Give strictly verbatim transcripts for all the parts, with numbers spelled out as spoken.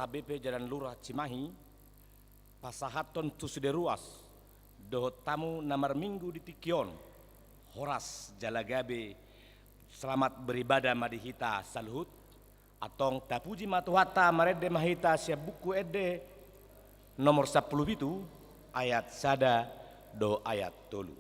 H B P Jalan Lurah Cimahi, pasahathon tu sude ruas dohot hamu na marminggu di tingki on, horas jala gabe, selamat beribadah ma di hita saluhut. Antong tapuji ma Tuhanta, marende ma hita sian Buku Ende nomor sampulu pitu, ayat sada dohot ayat tolu.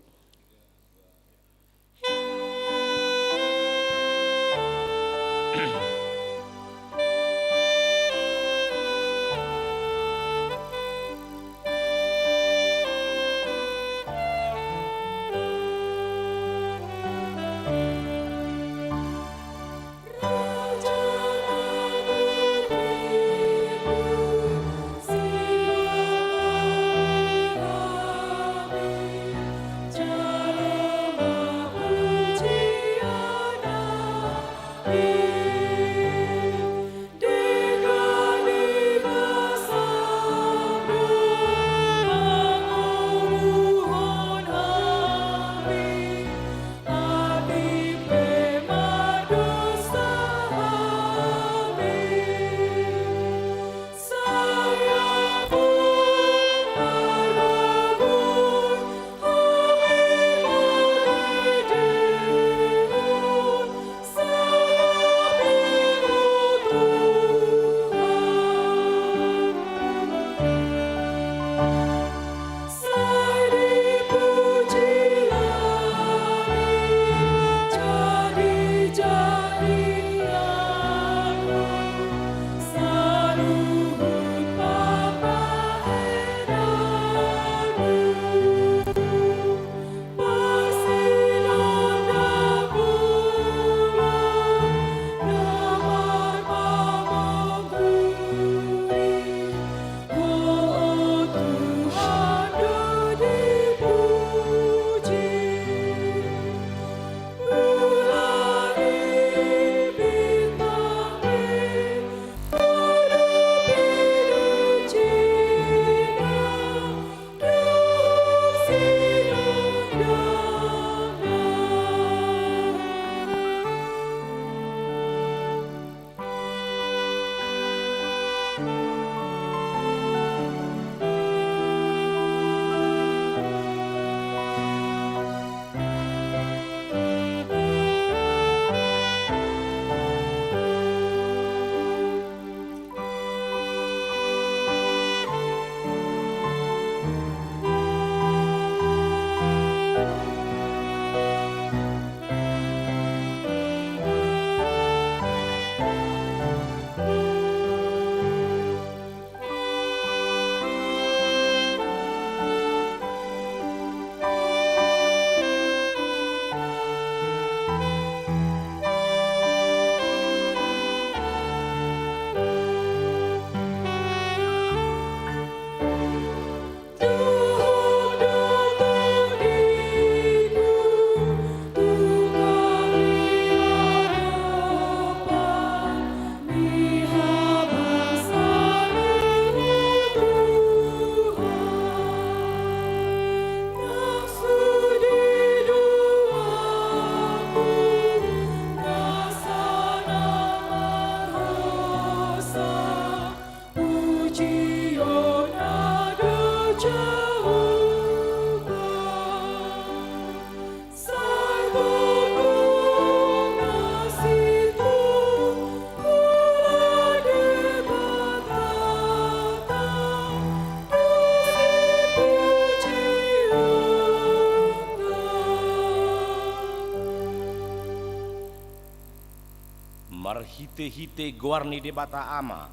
Marhitehite goar ni Debata Ama,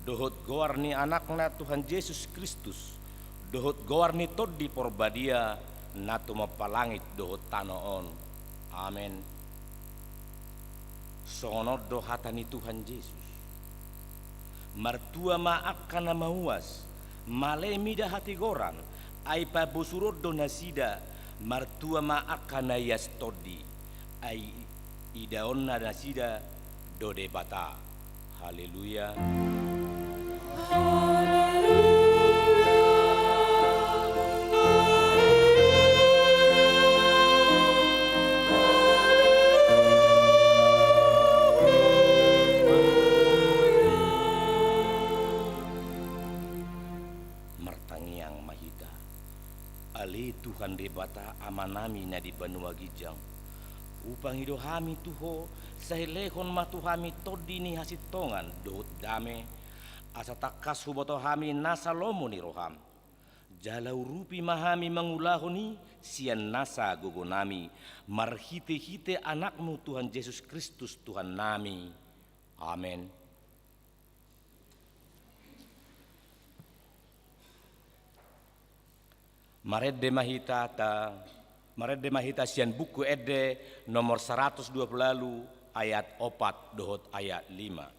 dohot goar ni Anakna Tuhan Jesus Kristus, dohot goar ni Tondi Porbadia, na tumompa langit dohot tano on. Amen. Songon on do hata ni Tuhan Jesus: Martua ma angka na mauas, male mida hatigoran, ai pabosuron do nasida. Martua ma angka na ias tondi, ai idaonna nasida do Debata. Haleluya. Ale Tuhan Debata Amanami na di banua ginjang, hupangido hami tu Ho, sai lehon ma tu hami tondi ni hasintongan dohot dame, asa tangkas huboto hami nasa lomo ni roham. Jala urupi ma hami mangulahon i sian nasa gogonami, marhitehite Anakmu Tuhan Jesus Kristus Tuhannami. Amen. Marende ma hita ta, marende ma hita sian Buku Ende nomor saratus dua pulu ualu, ayat opat dohot ayat lima.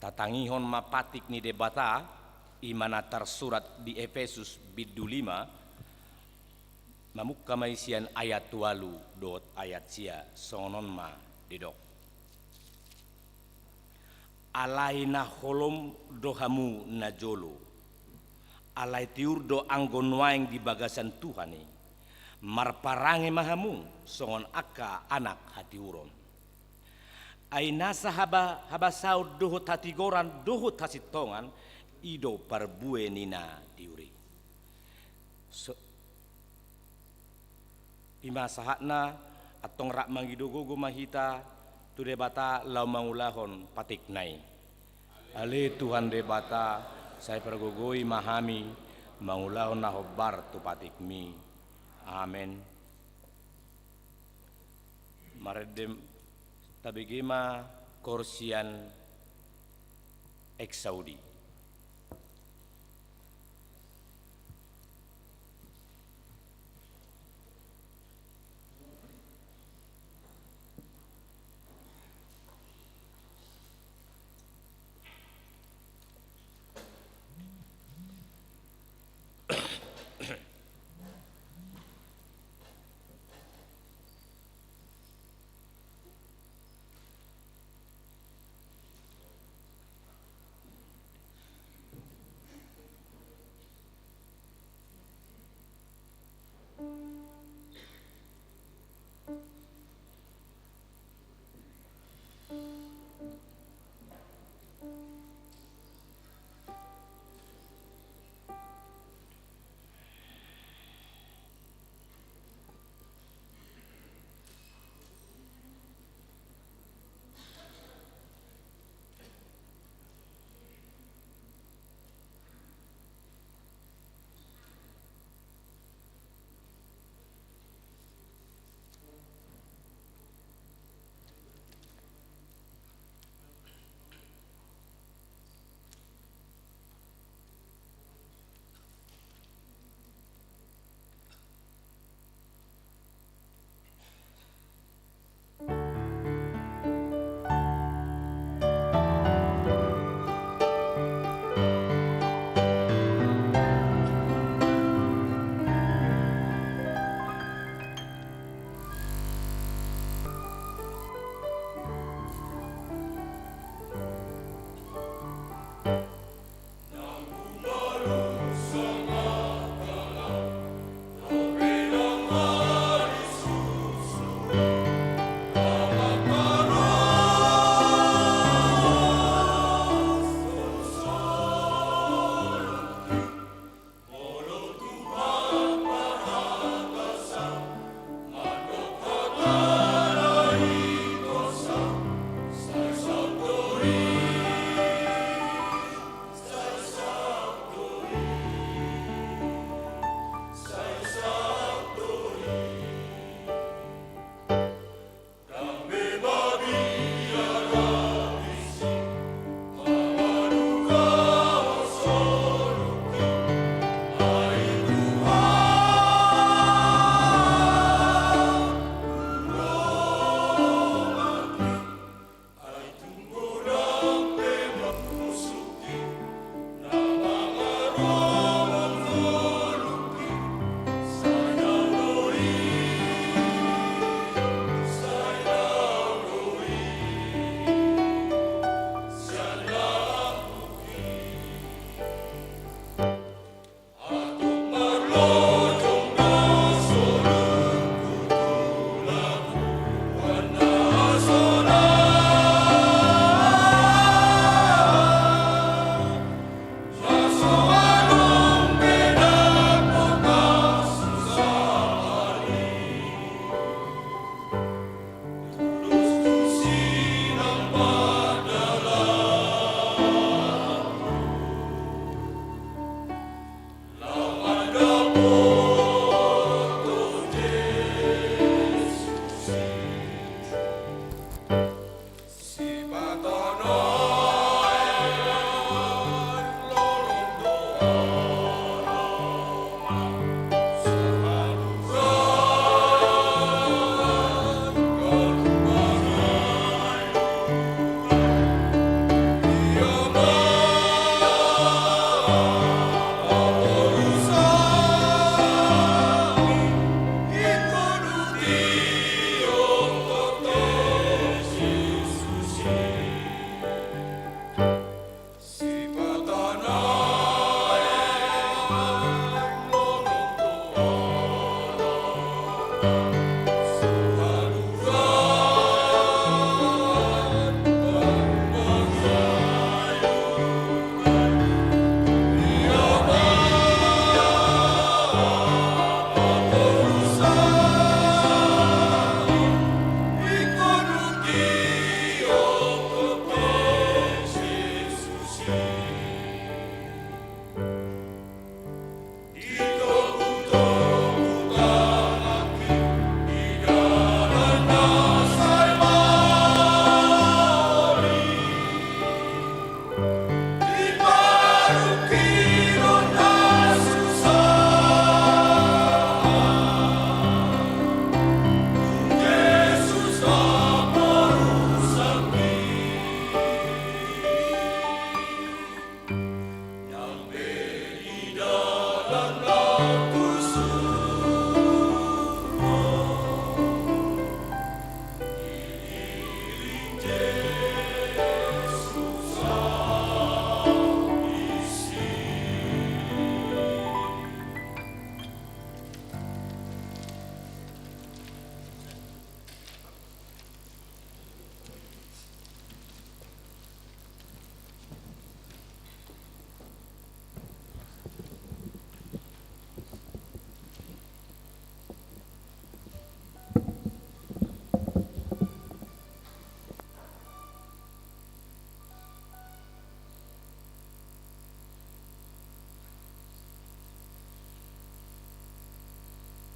Tatangihon ma patik ni Debata, i ma na tarsurat di Epesus bindu lima, mamungka ma i sian ayat ualu dohot ayat sia, songon on ma didok. Alai na holom do hamu najolo, alai tiur do anggo nuaeng di bagasan Tuhan i, marparange ma hamu songon angka anak hatiuron. Ai nasa haba-, habasaon dohot hatigoran dohot hasintongan, i do parbue ni na tiur i. So-, i ma sahatna, antong rap mangido gogo ma hita tu Debata laho mangulahon patikna i. Ale Tuhan Debata, sai pargogoi ma hami mangulahon na hombar tu patikmi. Amen. Marende, tabege ma koor sian Exaudi.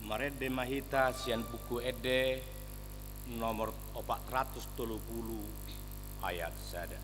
Marende ma hita sian Buku Ende nomor opat ratus tolu pulu ayat sada.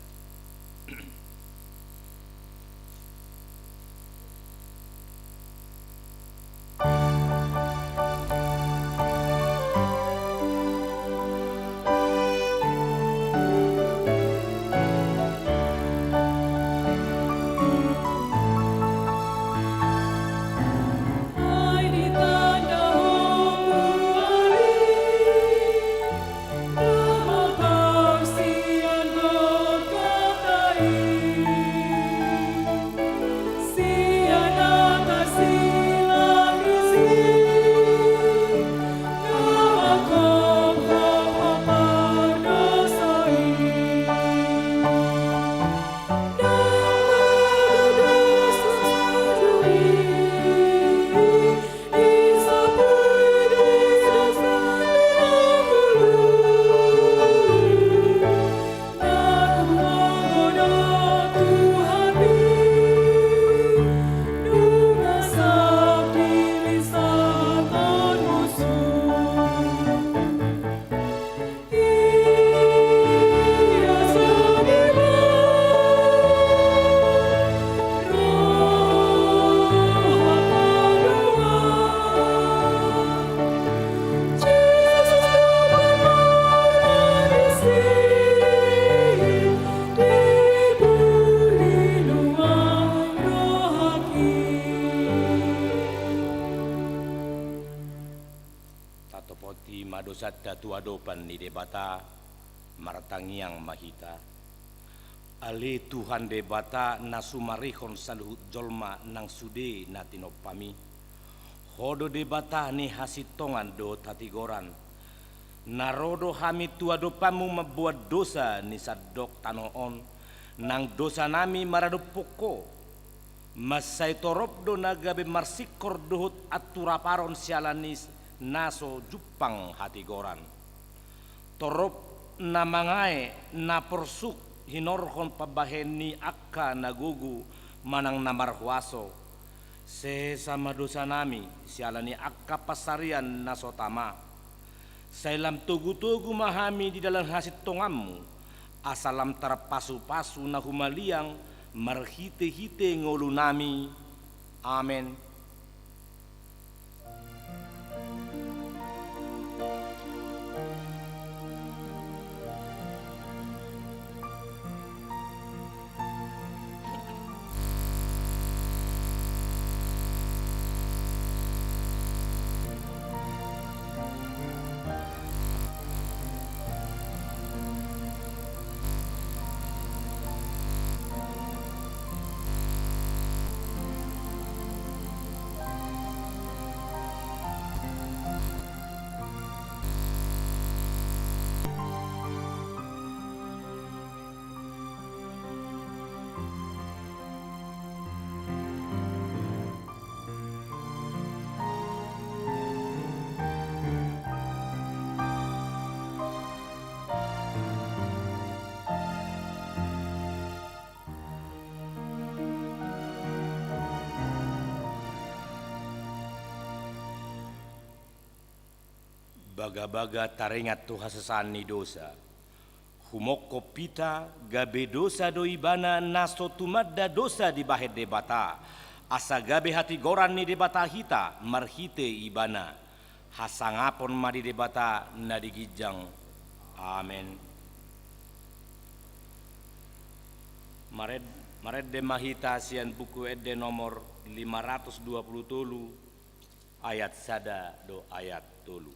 Hita tu adopan ni Debata, martangiang ma hita. Ale Tuhan Debata, na sumarihon saluhut jolma nang sude na tinompaMi. Ho do Debata ni hasintongan dohot hatigoran. Na ro do hami tu adopanMu mamboan dosa ni sandok tano on, nang dosanami maradophon Ho. Mansai torop do na gabe marsingkor dohot anturaparon siala ni na so jumpang hatigoran. Torop na mangae, na porsuk hinorhon pambahen ni angka na gogo manang na marhuaso. Sesa ma dosanami siala ni angka pansarian na so tama. Sai lam togutogu ma hami di dalan hasintonganMu, asa lam tarpasupasu na humaliang marhitehite ngolunami. Amen. Bagabaga taringot tu hasesaan ni dosa. Humongkop hita, gabe dosa do ibana na so tumanda dosa dibahen Debata, asa gabe hatigoran ni Debata hita marhite ibana. Hasangapon ma di Debata na di ginjang. Amen. Mared-, marende ma hita sian Buku Ende nomor lima ratus dua puluh tolu, ayat sada do ayat tolu.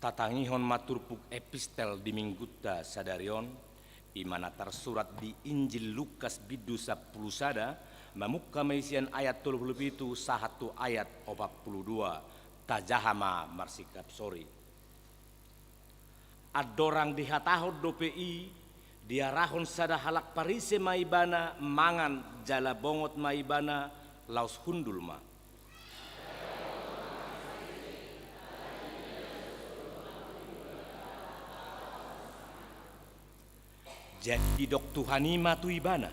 Tatangihon ma turpuk epistel di minggunta sadari on, i ma na tarsurat di Injil Lukas bindu sampulu sada, mamungka ma i sian ayat tolu pulu pitu sahat tu ayat opat pulu dua, tajaha ma marsingkap sori. Andorang dihatahon dope i, Diarahon sada halak Parise ma ibana mangan, jala bongot ma ibana, laos hundul ma. Jadi didok Tuhan i ma tu ibana: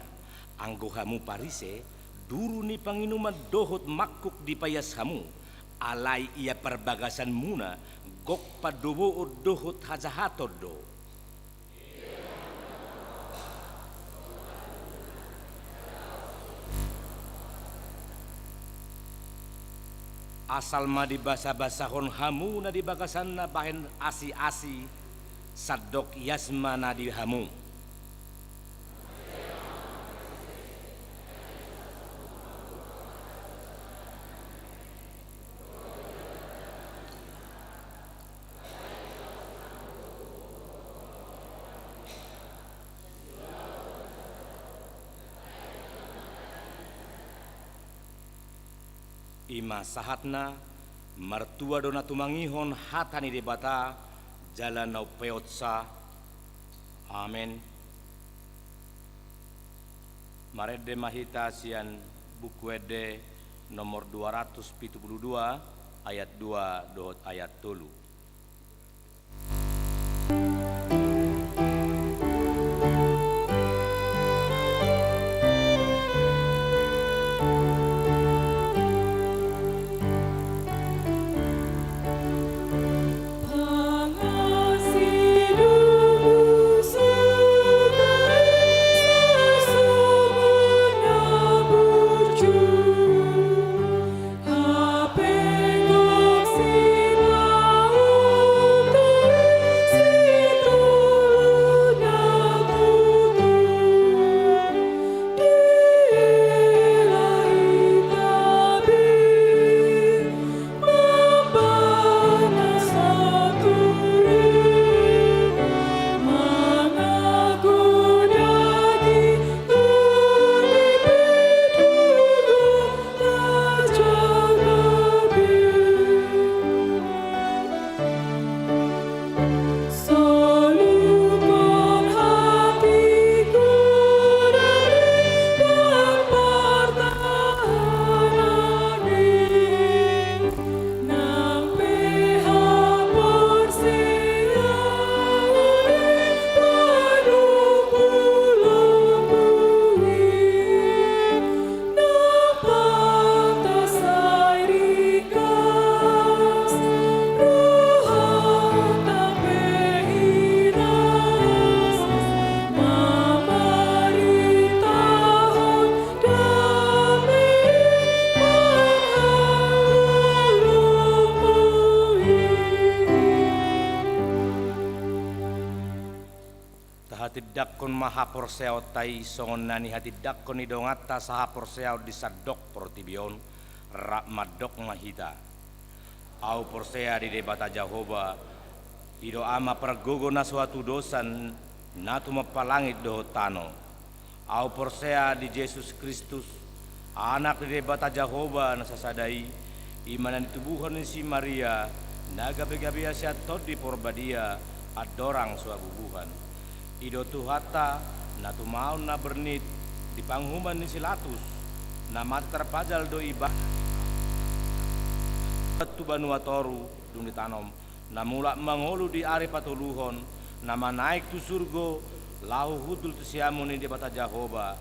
Anggo hamu Parise, duru ni panginuman dohot mangkuk dipaias hamu, alai ia parbagasanmuna gok pandoboon dohot hajahaton do. Asal ma dibasabasahon hamu na di bagasanna bahen asiasi, sandok ias ma na di hamu. I ma sahatna. Martua do na tumangihon hata ni Debata, jala na umpeopsa. Amen. Marende ma hita sian Buku Ende nomor dua ratus pitu pulu dua, ayat dua dohot ayat tolu. Tahatindangkon ma haporseaonta i songon na nihatindangkon ni donganta sahaporseaon di sandok portibi on, rap mandok ma hita: Ahu porsea di Debata Jahowa, i do Ama pargogo na so hatudosan, na tumompa langit dohot tano. Ahu porsea di Jesus Kristus, Anak ni Debata Jahowa na sasada i, i ma na nitubuhon ni si Maria, na gabe gabean sian Tondi Porbadia, andorang so habubuhan. I do Tuhanta, na tumaon na bernit di panguhuman ni si Latus, na mate tarpajal do ibana tu banua toru, dung ditanom, na mulak mangolu di ari patoluhon, na manaek tu surgo, laho hundul tu siamun ni Debata Jahowa,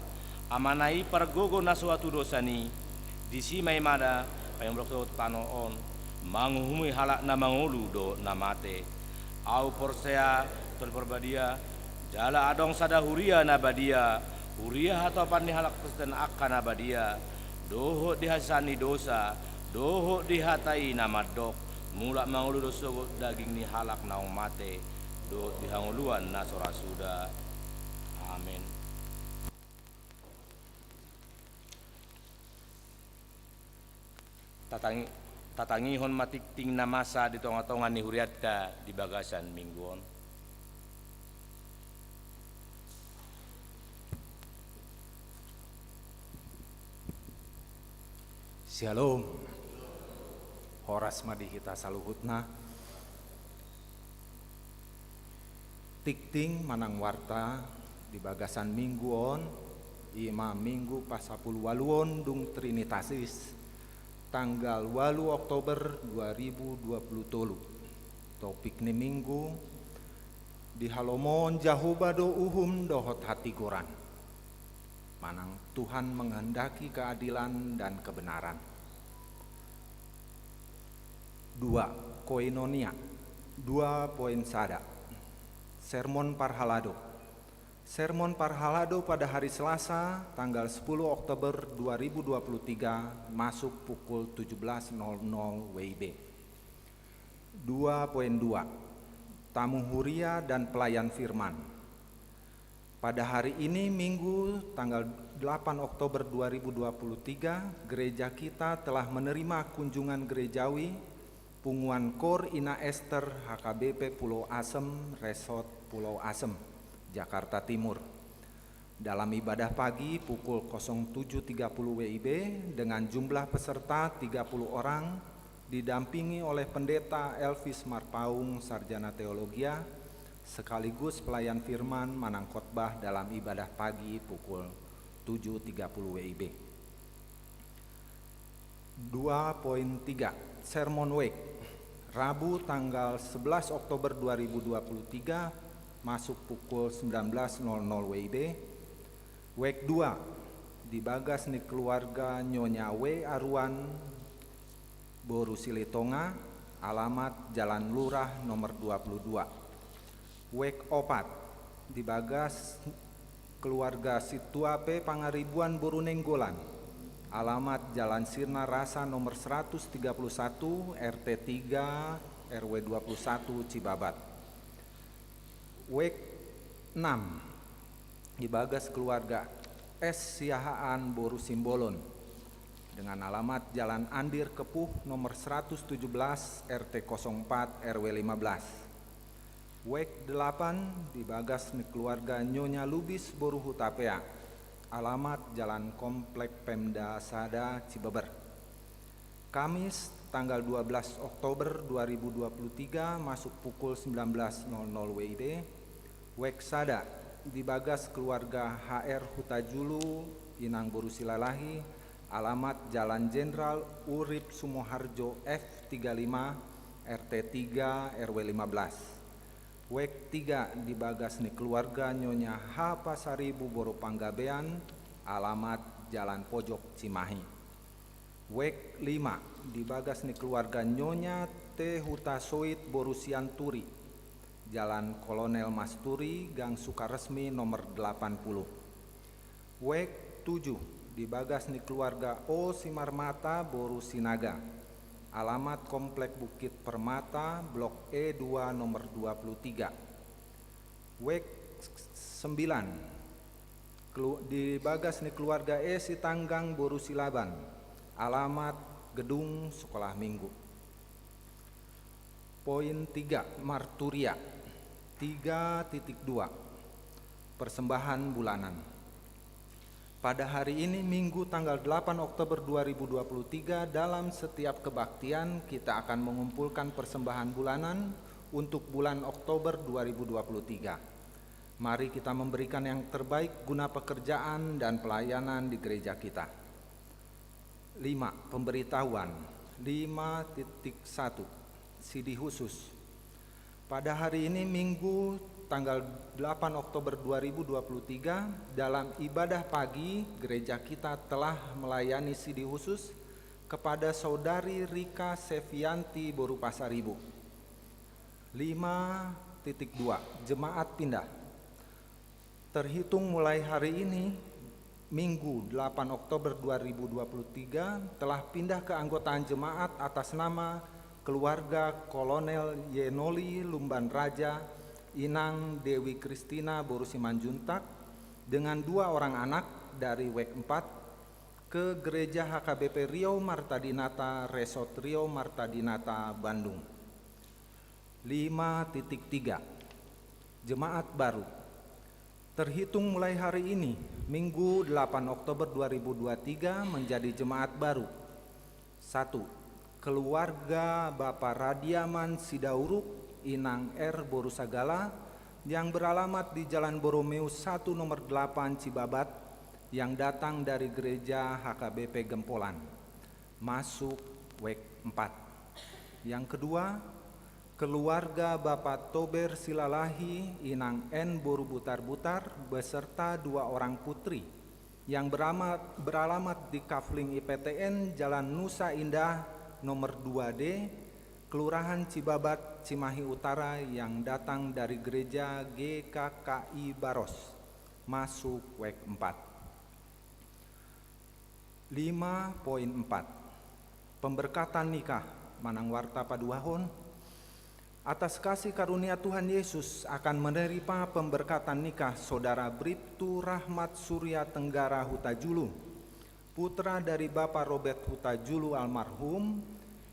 Amana i pargogo na so hatudosan i, disi ma ibana paimulak tu tano on, manguhumi halak na mangolu dohot na mate. Ahu porsea Tondi Porbadia, jala adong sada huria na badia, huria hatopan ni halak Kristen angka na badia, dohot di hasesaan ni dosa, dohot di hata i na mandok, mulak mangolu do sogot daging ni halak naung mate, dohot di hangoluan na so ra suda. Amen. Tatangi-, tatangihon ma tingting na masa di tonga-tonga ni hurianta di bagasan minggu on. Syalom. Horas ma di hita saluhutna. Tingting manang warta Di bagasan minggu on, i ma minggu pasapuluualuhon dung Trinitatis, tanggal ualu Oktober dua ribu dua puluh tolu. Topik ni minggu: Di halomoon Jahowa do uhum dohot hatigoran. Manang Tuhan menghendaki keadilan dan kebenaran. Dua, koinonia. Dua poin sada. Sermon parhalado. Sermon parhalado pada hari Selasa, tanggal sepuluh Oktober dua ribu dua puluh tiga, masuk pukul tujuh belas nol nol W I B. Dua poin dua. Tamu huria dan pelayan firman. Pada hari ini, Minggu, tanggal delapan Oktober dua ribu dua puluh tiga, gereja kita telah menerima kunjungan gerejawi punguan Kor Ina Ester H K B P Pulau Asem, Resort Pulau Asem, Jakarta Timur. Dalam ibadah pagi pukul kosong tujuh tiga puluh W I B dengan jumlah peserta tiga puluh orang, didampingi oleh Pendeta Elvis Marpaung, Sarjana Teologia, sekaligus pelayan firman manang khotbah dalam ibadah pagi pukul tujuh tiga puluh W I B. Dua poin tiga. Sermon Wake. Rabu tanggal sebelas Oktober dua ribu dua puluh tiga, masuk pukul sembilan belas nol nol W I B. Wake dua, di bagas ni keluarga Nyonya W Aruan, boru Silitonga, alamat Jalan Lurah nomor dua puluh dua. Wake opat, di bagas keluarga Situa P Pangaribuan, boru Nainggolan, alamat Jalan Sirna Rasa nomor seratus tiga puluh satu, R T tiga, R W dua puluh satu, Cibabat. Wake enam, di bagas keluarga S Siahaan, boru Simbolon, dengan alamat Jalan Andir Kepuh nomor seratus tujuh belas, R T kosong empat, R W lima belas. Wake delapan, di bagas ni keluarga Nyonya Lubis, boru Hutapea, alamat Jalan Komplek Pemda Sada, Cibeber. Kamis, tanggal dua belas Oktober dua ribu dua puluh tiga, masuk pukul sembilan belas nol nol W I B. Wake sada, di bagas keluarga H R Hutajulu, inang boru Silalahi, alamat Jalan Jenderal Urib Sumoharjo F tiga lima, R T tiga, R W lima belas. Wake tiga, di bagas ni keluarga Nyonya H Pasaribu, boru Panggabean, alamat Jalan Pojok, Cimahi. Wake lima, di bagas ni keluarga Nyonya T Hutasoit, boru Sianturi, Jalan Kolonel Masturi, Gang Sukaresmi nomor delapan puluh. Wake tujuh, di bagas ni keluarga O Simarmata, boru Sinaga, alamat Komplek Bukit Permata, Blok E dua, nomor dua puluh tiga. Wake sembilan, kelu-, di bagas ni keluarga E Sitanggang, boru Silaban, alamat Gedung Sekolah Minggu. Poin tiga, marturia. Tiga titik dua, persembahan bulanan. Pada hari ini, Minggu, tanggal delapan Oktober dua ribu dua puluh tiga, dalam setiap kebaktian, kita akan mengumpulkan persembahan bulanan untuk bulan Oktober dua ribu dua puluh tiga. Mari kita memberikan yang terbaik guna pekerjaan dan pelayanan di gereja kita. Lima, pemberitahuan. Lima titik satu, sidi khusus. Pada hari ini, Minggu, tanggal delapan Oktober dua ribu dua puluh tiga, dalam ibadah pagi, gereja kita telah melayani sidi khusus kepada Saudari Rika Sevianti, boru Pasaribu. Lima titik dua, jemaat pindah. Terhitung mulai hari ini, Minggu, delapan Oktober dua ribu dua puluh tiga, telah pindah keanggotaan jemaat atas nama keluarga Kolonel Yenoli Lumban Raja, inang Dewi Kristina, boru Simanjuntak, dengan dua orang anak, dari Wake empat, ke Gereja H K B P Riau Marta Dinata, Resort Riau Marta Dinata, Bandung. Lima titik tiga, jemaat baru. Terhitung mulai hari ini, Minggu, delapan Oktober dua ribu dua tiga, menjadi jemaat baru. Satu, keluarga Bapa Radiaman Sidauruk, inang R, boru Sagala, yang beralamat di Jalan Borromeus satu nomor delapan Cibabat, yang datang dari Gereja H K B P Gempolan, masuk wek empat. Yang kedua, keluarga Bapak Tober Silalahi, Inang N boru Butarbutar, beserta dua orang putri yang beramat, beralamat di Kafling I P T N, Jalan Nusa Indah, nomor dua D, Kelurahan Cibabat, Cimahi Utara, yang datang dari Gereja G K K I Baros, masuk wek empat. Lima poin empat. Pemberkatan nikah manang warta paduahon. Atas kasih karunia Tuhan Yesus akan menerima pemberkatan nikah Saudara Briptu Rahmat Surya Tenggara Hutajulu, putra dari Bapak Robert Hutajulu almarhum,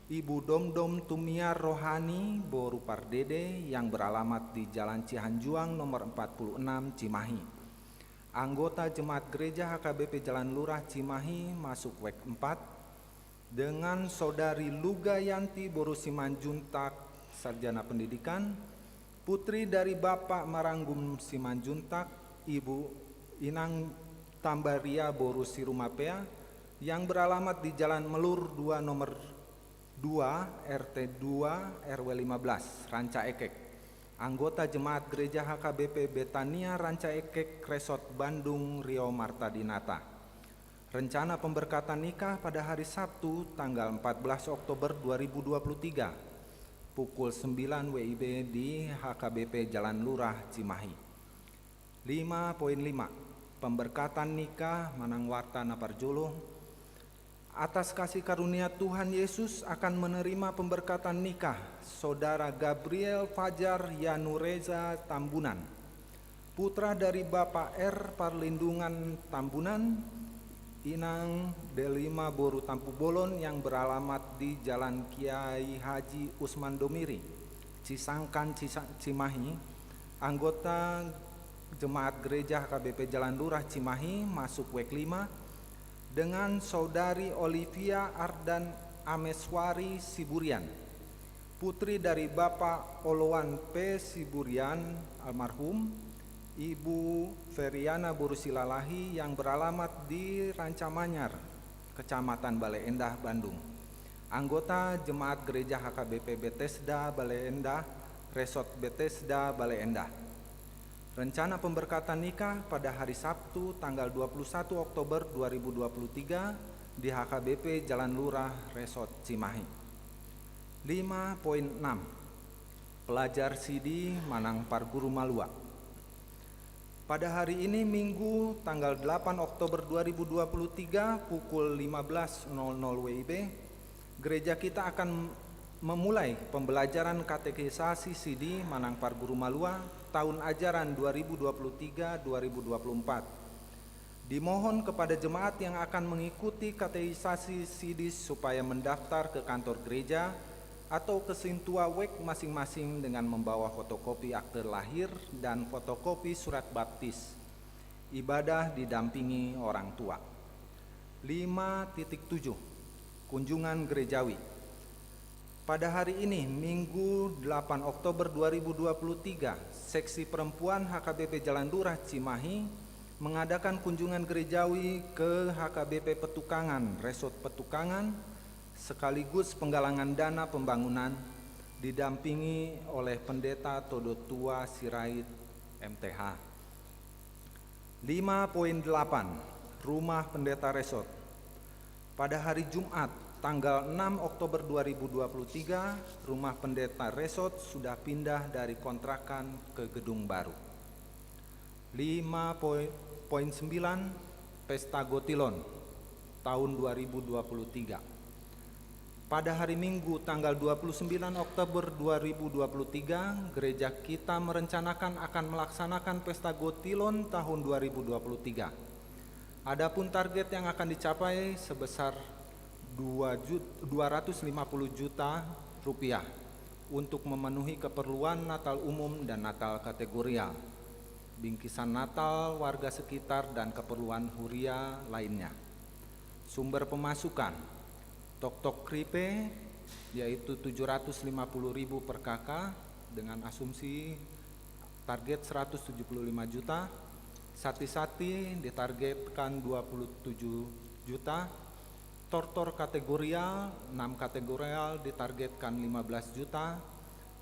Ibu Domdom Tumiar Rohani boru Pardede yang beralamat di Jalan Cihanjuang nomor empat puluh enam Cimahi. Anggota Jemaat Gereja H K B P Jalan Lurah Cimahi masuk wek empat, dengan Saudari Lugayanti boru Simanjuntak, sarjana pendidikan, putri dari Bapak Maranggum Simanjuntak, Ibu Inang Tambaria boru Sirumapea, yang beralamat di Jalan Melur dua nomor dua, R T dua, R W lima belas, Ranca Ekek. Anggota Jemaat Gereja H K B P Betania Ranca Ekek, Resort Bandung, Rio Marta Dinata. Rencana pemberkatan nikah pada hari Sabtu, tanggal empat belas Oktober dua ribu dua puluh tiga, pukul sembilan W I B di H K B P Jalan Lurah, Cimahi. Lima poin lima. Pemberkatan nikah manang warta na parjolo. Atas kasih karunia Tuhan Yesus akan menerima pemberkatan nikah Saudara Gabriel Fajar Yanureza Tambunan, putra dari Bapak R Parlindungan Tambunan, Inang Delima boru Tampubolon yang beralamat di Jalan Kiai Haji Usman Domiri, Cisangkan, Cisa-, Cimahi, anggota Jemaat Gereja H K B P Jalan Lurah Cimahi, masuk wek lima, dengan Saudari Olivia Ardan Ameswari Siburian, putri dari Bapak Oloan P Siburian almarhum, Ibu Feriana boru Silalahi yang beralamat di Ranca Manyar, Kecamatan Bale Endah, Bandung. Anggota Jemaat Gereja H K B P Bethesda Bale Endah, Resort Bethesda Bale Endah. Rencana pemberkatan nikah pada hari Sabtu, tanggal dua puluh satu Oktober dua ribu dua puluh tiga, di H K B P Jalan Lurah, Resort Cimahi. Lima poin enam. Pelajar sidi manang parguru malua. Pada hari ini, Minggu, tanggal delapan Oktober dua ribu dua puluh tiga, pukul lima belas nol nol W I B, gereja kita akan memulai pembelajaran katekisasi sidi manang parguru malua tahun ajaran dua ribu dua puluh tiga dua ribu dua puluh empat. Dimohon kepada jemaat yang akan mengikuti katekisasi sidi supaya mendaftar ke kantor gereja atau ke sintua wek masing-masing dengan membawa fotokopi akte lahir dan fotokopi surat baptis. Ibadah didampingi orang tua. Lima titik tujuh. Kunjungan gerejawi. Pada hari ini, Minggu, delapan Oktober dua ribu dua puluh tiga, Seksi Perempuan H K B P Jalan Lurah Cimahi mengadakan kunjungan gerejawi ke H K B P Petukangan, Resort Petukangan, sekaligus penggalangan dana pembangunan, didampingi oleh Pendeta Todo Tua Sirait, M T H. Lima poin delapan. Rumah Pendeta Resort. Pada hari Jumat, tanggal enam Oktober dua ribu dua puluh tiga, Rumah Pendeta Resort sudah pindah dari kontrakan ke gedung baru. Lima poin, poin sembilan. Pesta Gotilon tahun dua ribu dua puluh tiga. Pada hari Minggu, tanggal dua puluh sembilan Oktober dua ribu dua puluh tiga, gereja kita merencanakan akan melaksanakan Pesta Gotilon tahun dua ribu dua puluh tiga. Adapun target yang akan dicapai sebesar dua jut-, dua ratus lima puluh juta rupiah untuk memenuhi keperluan Natal umum dan Natal kategorial, bingkisan Natal warga sekitar, dan keperluan huria lainnya. Sumber pemasukan, toktok kripe, yaitu tujuh ratus lima puluh ribu per K K, dengan asumsi target seratus tujuh puluh lima juta, sati-sati ditargetkan dua puluh tujuh juta, tortor kategorial, enam kategorial ditargetkan lima belas juta,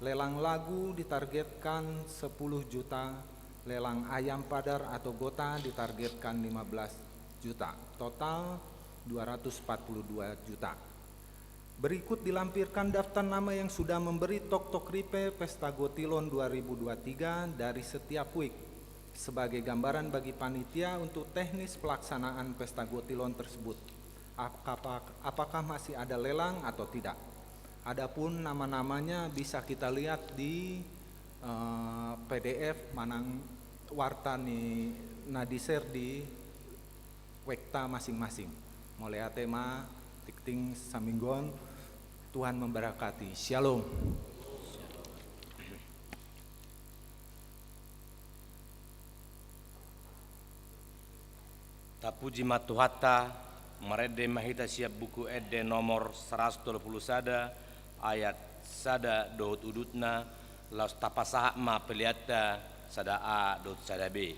lelang lagu ditargetkan sepuluh juta, lelang ayam padar atau gota ditargetkan lima belas juta. Total dua ratus empat puluh dua juta. Berikut dilampirkan daftar nama yang sudah memberi toktok ripe Pesta Gotilon dua ribu dua puluh tiga dari setiap wik sebagai gambaran bagi panitia untuk teknis pelaksanaan Pesta Gotilon tersebut. Apakah, apakah masih ada lelang atau tidak? Adapun nama-namanya bisa kita lihat di, eh, P D F manang warta ni na di-share di wekta masing-masing. Mauliate ma, tingting saminggu on. Tuhan memberkati. Syalom. Tapuji ma Tuhanta, marende ma hita sian Buku Ende nomor saratus tolu pulu sada, ayat sada dohot udutna, laos tapasahat ma peleanta sada A dohot sada B.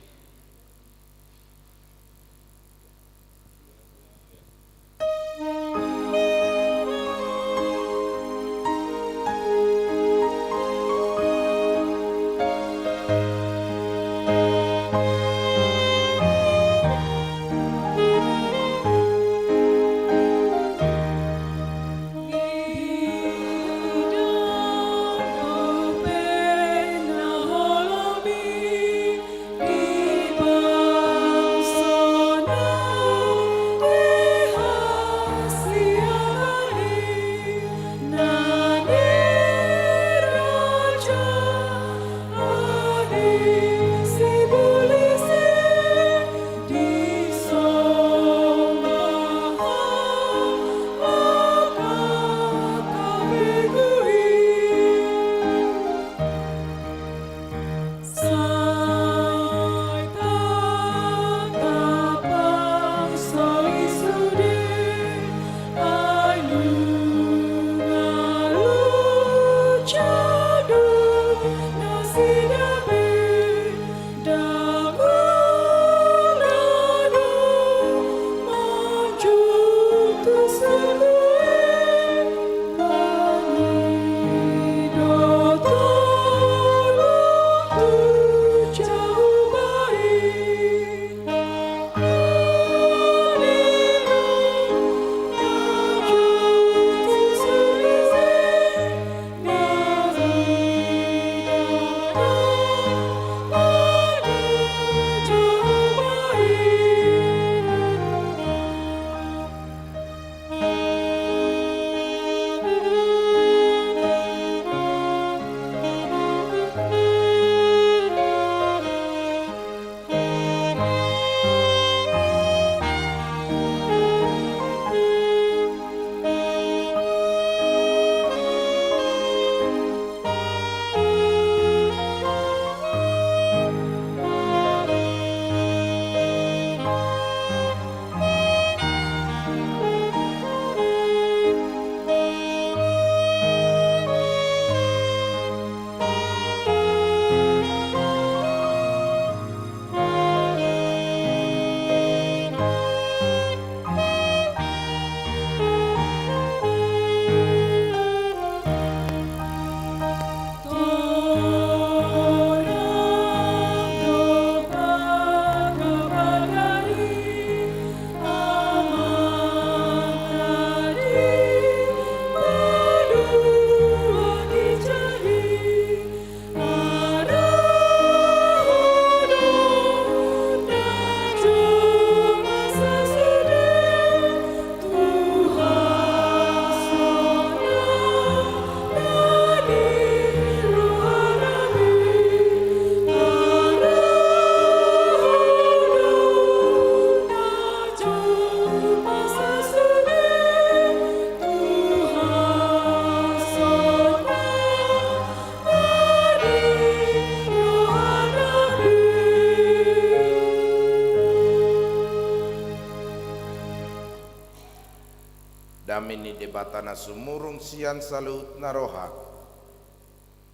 Dame ni Debata na sumurung sian saluhutna roha,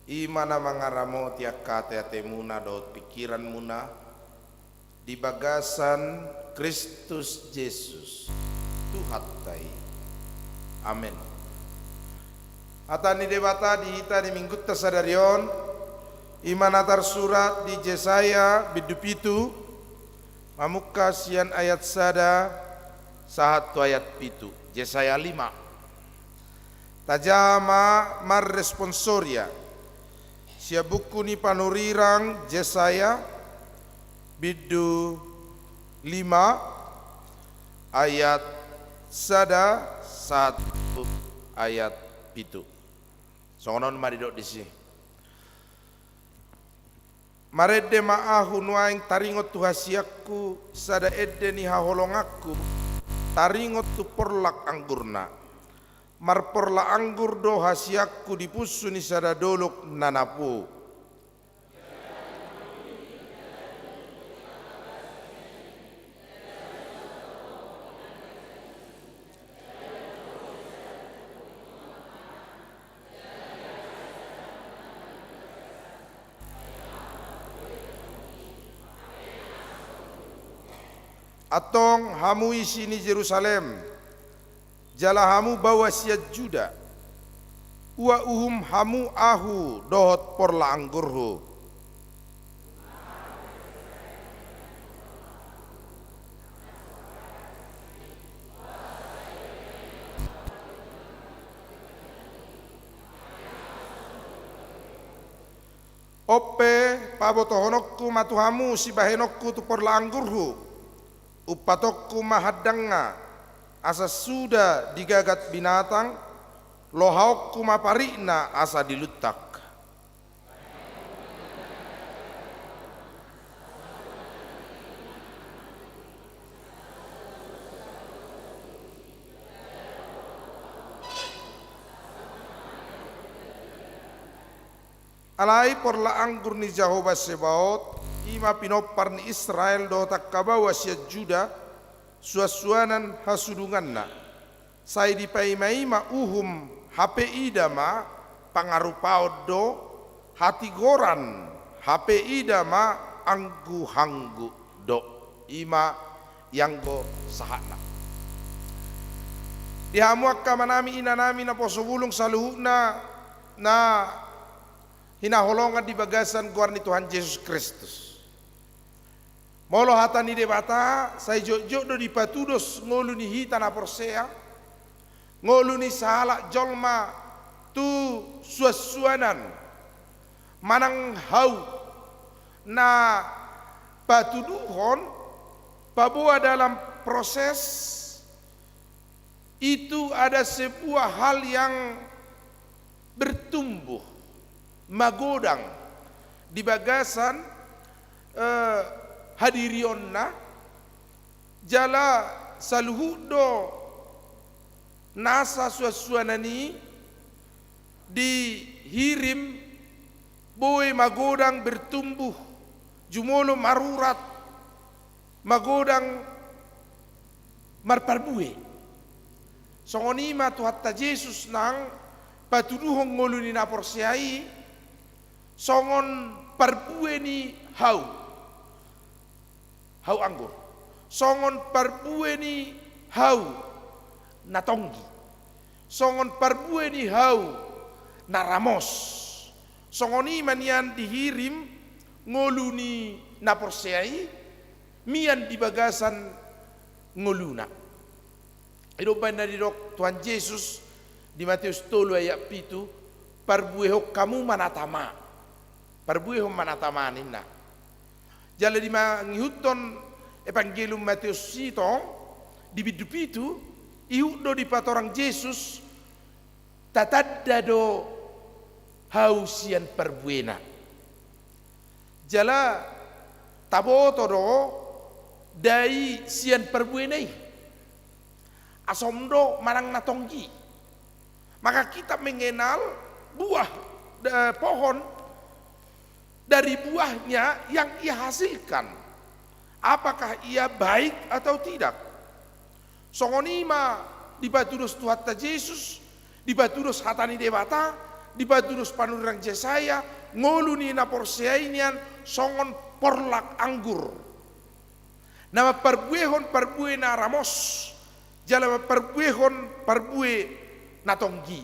I ma na mangaramoti angka ateatemuna dohot pingkiranmuna di bagasan Kristus Jesus, Tuhanta i. Amen. Hata ni Debata di hita di Minggunta sadari on, i ma na tarsurat di Jesaya bindu pitu, mamungka sian ayat sada sahat tu ayat pitu. Jesaya lima. Tajaha ma marresponsoria sian buku ni panurirang Jesaya, bindu lima, ayat sada sahat tu ayat pitu. Songon on ma didok disi. Marende ma ahu nuaeng taringot tu hasianku sada ende ni haholonganku, taringot tu porlak anggurna. Marporlak anggur do hasianku di punsu ni sada dolok na napu. Antong hamu isi ni Jerusalem, jala hamu baoa sian Juda, ua uhum hamu ahu dohot porlak anggurhu. On pe, pabotohononku ma tu hamu sibahenonku tu porlak anggurhu. Umpatonku ma handangna, asa suda digagat binatang, lohaonku ma parikna asa diluntak. Alai porlak anggur ni Jahowa Sebaot, i ma pinompar ni Israel dohot angka baoa sian Juda, suansuanan hasudunganna. Sai dipaimaima uhum hape ida ma pangarupaon do, hatigoran hape ida ma angguhanggu do. I ma ianggo sahatna. Di hamu angka amanami inanami naposo bulung saluhutna na hinaholongan di bagasan goar ni Tuhan Jesus Kristus. Molo hata ni Debata, sai jotjot do dipatudos ngolu ni hita na porsea, ngolu ni sahalak jolma tu suansuanan manang hau na patuduhon paboa dalam proses itu ada sebuah hal yang bertumbuh, magodang di bagasan, eh, hadirionna, jala saluhut do nasa suansuanan i dihirim boi magodang bertumbuh, jumolo marurat, magodang marparbue. Songon i ma Tuhanta Jesus nang patuduhon ngolu ni na porsea i songon parbue ni hau. Hau anggur. Songon parbue ni hau na tonggi. Songon parbue ni hau na ramos. Songon i ma nian dihirim ngolu ni na porsea i mian di bagasan ngoluna. I do umbaen na didok Tuhan Jesus di Mateus tolu ayat pitu, "Parbuehon hamu ma na tama." Parbuehon ma na tama ninna. Jala di mangihuthon Evangelium Mateus i tong, di bindu pitu, ihut do dipatorang Jesus, tatanda do hau sian parbuena. Jala taboto do dai sian parbuena i. Asom do manang na tonggi. Maka kita mengenal buah, eh, pohon dari buahnya yang ia hasilkan. Apakah ia baik atau tidak? Songon i ma dipatudos Tuhanta Jesus, dipatudos hata ni Debata, Dipatudos panurirang Jesaya, ngolu ni na porsea i nian songon porlak anggur na mamparbuehon parbue na ramos, jala mamparbuehon parbue na tonggi.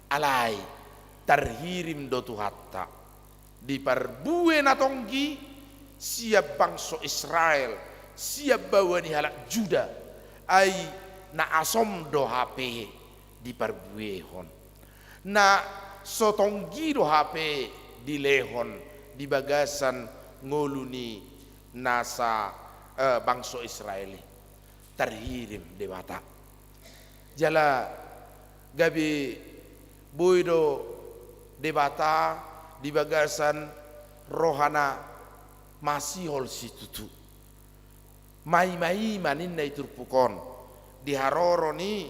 Alai tarhirim do Tuhanta di parbue na tonggi sian bangso Israel, sian baoa ni halak Juda, ai na asom do hape diparbuehon. Na so tonggi do hape dilehon di bagasan ngolu ni nasa, eh, bangso Israel i. Tarhirim Debata. Jala gabe boi do Debata di bagasan rohana masihol situtu. Maimaima ninna i turpuk on di haroro ni,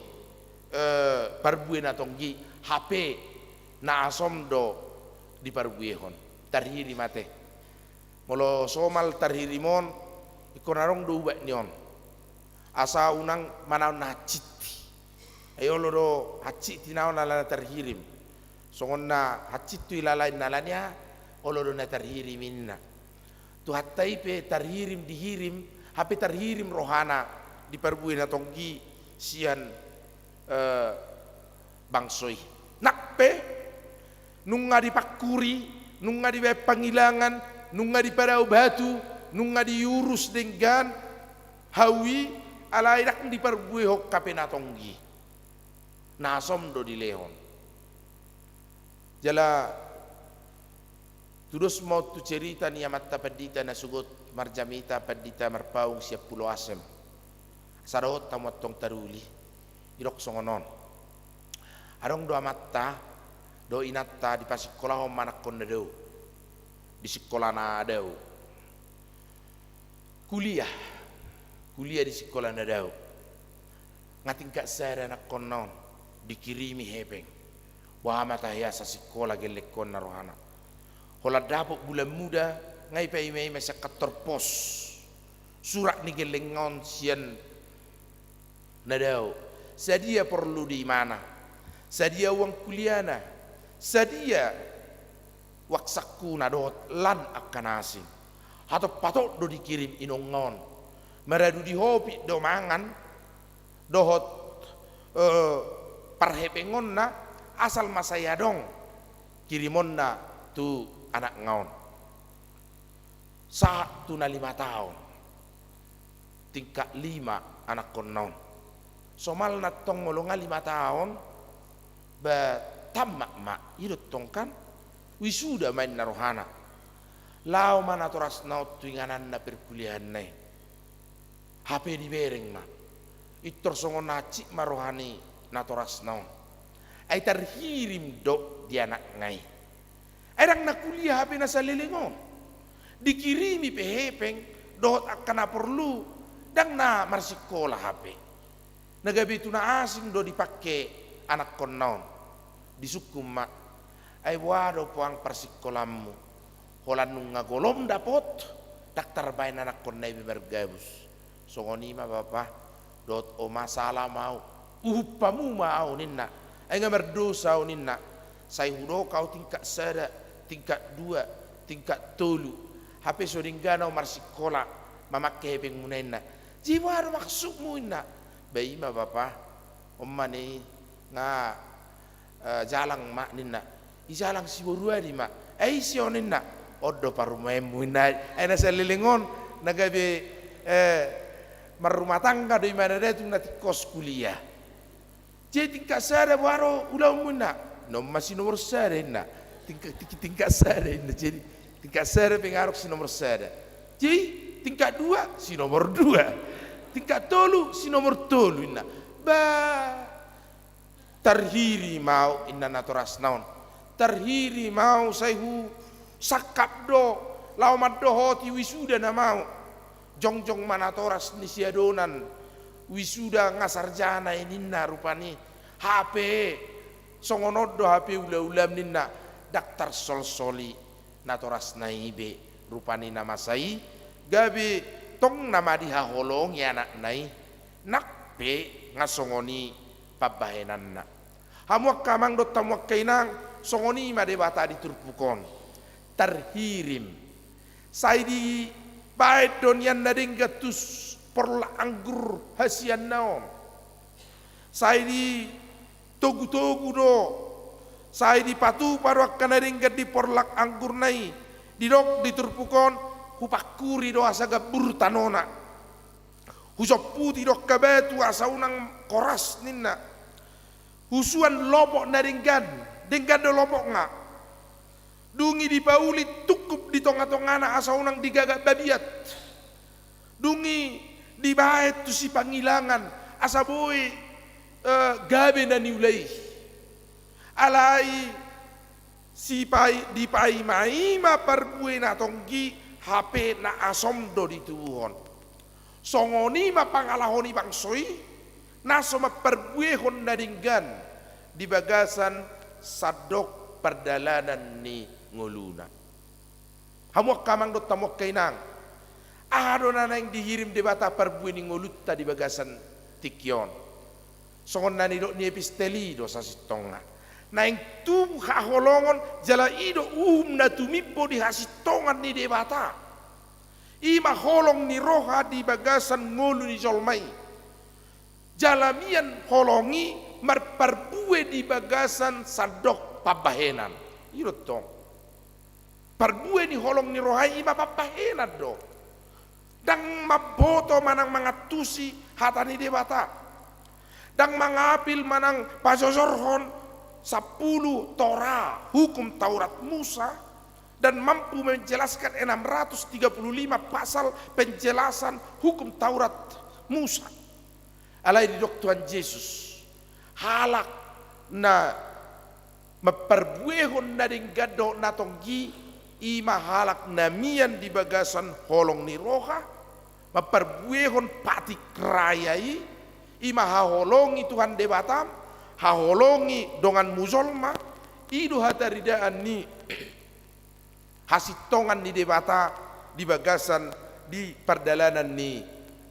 eh, parbue na tonggi, hape na asom do diparbuehon. Tarhirim ate. Molo somal tarhirim on, ingkon adong do ubat ni on. Asa unang manaon na hansit i. Ai olo do hansit i na on ala na tarhirim. Songon na hansit tu ilalain na lania, olo do na tarhirim i ninna. Tuhanta i pe tarhirim dihirim, hape tarhirim rohana di parbue na tonggi sian, eh, bangso i. Nang pe nunga dipangkuri, nunga dibaen pangilangan, nunga dipadao batu, nunga diurus denggan hau i, alai ndang diparbuehon hape na tonggi. Na asom do dilehon. Jala tudos ma on tu cerita ni amanta pandita na sogot marjamita, Pandita Marpaung sian Pulo Asem. Asa dohot hamu antong taruli, didok songon on. Adong do amanta dohot inanta dipasingkolahon ma anakkonna dao di singkola na dao. Kuliah, kuliah di singkola na dao. Nga tingkat sada anakkonna on dikirimi hepeng. Boha ma tahe asa singkola gellengkonna rohana. Holan dapot bulan muda, nga ipaimaima sian kantor pos surat ni gellengna on sian na dao. Sadia porlu di imana, sadia uang kuliahna, sadia uang sangkuna dohot lan angka na asing. Hatop-hatop do dikirim inongna on. Maradu di hopit do mangan dohot, eh, parhepengonna, asal ma sai adong kirimonna tu anakna on. Sahat tu na lima taon, tingkat lima anakkonna on. Somalna antong molo nga lima taon, ba tamat ma, i do antong kan wisuda ma inna rohana. Laho ma natorasna on tu ingananna perkuliahanna i. Hape dibereng ma. Pintor songon na hansit ma roha ni natorasna on. Ai tarhirim do di anakna i. Ai ndang na kuliah hape na saleleng on. Dikirimi pe hepeng dohot angka na porlu, ndang na marsingkola hape. Na gabe tu na asing do dipangke anakkonna on. Disungkun ma, ai boha do poang parsingkolanmu? Holan nunga golom dapot, ndang tarbaen anakkonna i be margabus. Songon i ma bapa dohot oma, sala ma au. Uhum hamu ma au ninna. Ai nga mardosa au ninna. Sai hudok au tingkat sada, tingkat dua, tingkat tolu. Hape so denggan au marsingkola mamangke hepengmuna inna. Jadi boha do maksudmu inna? Ba i ma bapa. On ma ni nga, eh, jalang ma ninna. I jalang siboru adi ma. Ai ise on inna? On do parumaenmu inna. Ai na saleleng on na gabe, eh, marrumah tangga do imana da tu na tingkos kuliah. Jadi tingkat sada boha do ulaonmu inna? On ma si nomor sada inna. Tingkat, tingkat, tingkat sada inna. Jadi tingkat sada pe nga adong si nomor sada. Jadi tingkat dua si nomor dua. Tingkat tolu si nomor tolu inna. Ba, tarhirim au inna natorasna on. Tarhirim au, sai husangkap do laho mandohoti wisuda nama au. Jongjong ma natoras ni si adonan wisuda nga sarjana i ninna rupani. Hape songon on do hape ulaolam ninna, ndang tarsolsoli natorasna i be rupani na masa i, gabe tong nama dihaholongi anakna i. Nang pe nga songon i pambahenanna. Hamu angka amang dohot hamu angka inang, Songon i ma Debata di turpuk on, tarhirim. Sai dibaen do nian na denggan tu s-, porlak anggur hasianna on. Sai ditogutogu do, sai dipatupa do angka na denggan di porlak anggurna i. Didok di turpuk on, hupangkuri do asa gambur tanona. Husomputi do angka batu asa unang koras ninna. Husuan lopok na denggan, denggan do lopokna. Dung i dipauli tungkup di tongatongana asa unang digagak babiat. Dung i dibaen tu sipangilangan asa boi, eh, gabe na niula i. Alai sipai-, dipaimaima parbue na tonggi hape na asom do ditubuhon. Songon i ma pangalaho ni bangso i, na so mamparbuehon na denggan di bagasan sandok pardalanan ni ngoluna. Hamu angka amang dohot hamu angka inang, aha do na naeng dihirim Debata parbue ni ngolunta di bagasan tingki on? Songon na nidok ni epistel i do sasintongna. Naeng tubu haholongon jala i do uhum na tumimbo di hasintongan ni Debata. I ma holong ni roha di bagasan ngolu ni jolma i. Jala mian holong i marparbue di bagasan sandok pambahenan. I do tong. Parbue ni holong ni roha i i ma pambahenan do. Ndang mamboto manang mangantusi hata ni Debata. Ndang mangapil manang pajojorhon sampulu Torah, hukum Taurat Musa, dan mampu menjelaskan enam ratus tiga puluh lima pasal penjelasan hukum Taurat Musa. Alai didok Tuhan Jesus, halak na mamparbuehon na denggan dohot na tonggi, i ma halak na mian di bagasan holong ni roha, mamparbuehon patik raya i, i ma haholongi Tuhan Debatam, haholongi donganmu jolma. I do hataridaan ni hasintongan ni Debata di bagasan di pardalanan ni,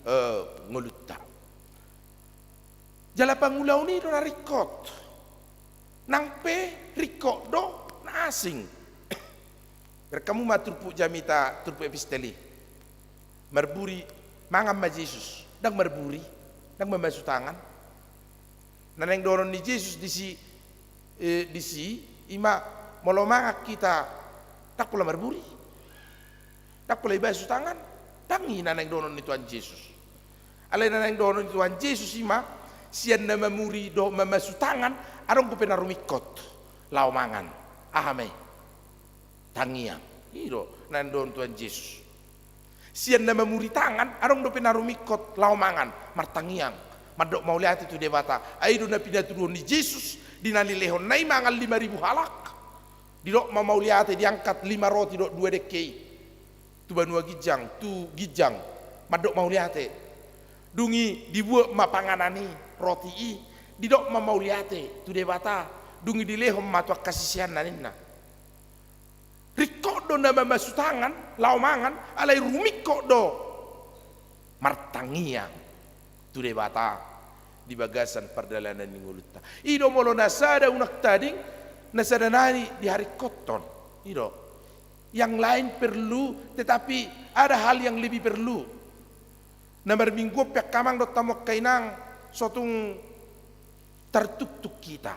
eh, ngolunta. Jala pangulaon i do na ringkot. Nang pe ringkot do na asing. Bereng hamu ma turpuk jamita, turpuk epistel i. Marburi, mangan ma Jesus. Ndang marburi, ndang mamasu tangan. Na naeng dohonon ni Jesus disi, eh, disi, i ma molo mangan hita, ndang pola marburi. Ndang pola ibasu tangan, ndang i na naeng dohonon ni Tuhan Jesus. Alai na naeng dohonon ni Tuhan Jesus i ma, sian na marburi dohot mamasu tangan, adong dope na rumingkot laho mangan. Aha ma i? Tangiang. I do na naeng dohonon Tuhan Jesus. Sian na marburi tangan, adong dope na rumingkot laho mangan, martangiang. Mandok mauliate tu Debata. Ai i do na pinatuduhon ni Jesus, di na nilehonna i mangan lima ribu halak. Didok ma mauliate, diangkat lima roti dohot dua dengke i tu banua ginjang, tu ginjang, mandok mauliate. Dung i dibuat ma panganan i, roti i, didok ma mauliate tu Debata, dung i dilehon ma tu angka siseanna ninna. Ringkot do na mamasu tangan laho mangan, alai rumingkot do martangiang tu Debata di bagasan pardalanan ni ngolunta. I do molo na sada unang tading, na sada nari diharingkothon. I do. Yang lain perlu, tetapi ada hal yang lebih perlu. Na marminggu on pe angka amang dohot hamu angka inang, so tung tartuktuk hita.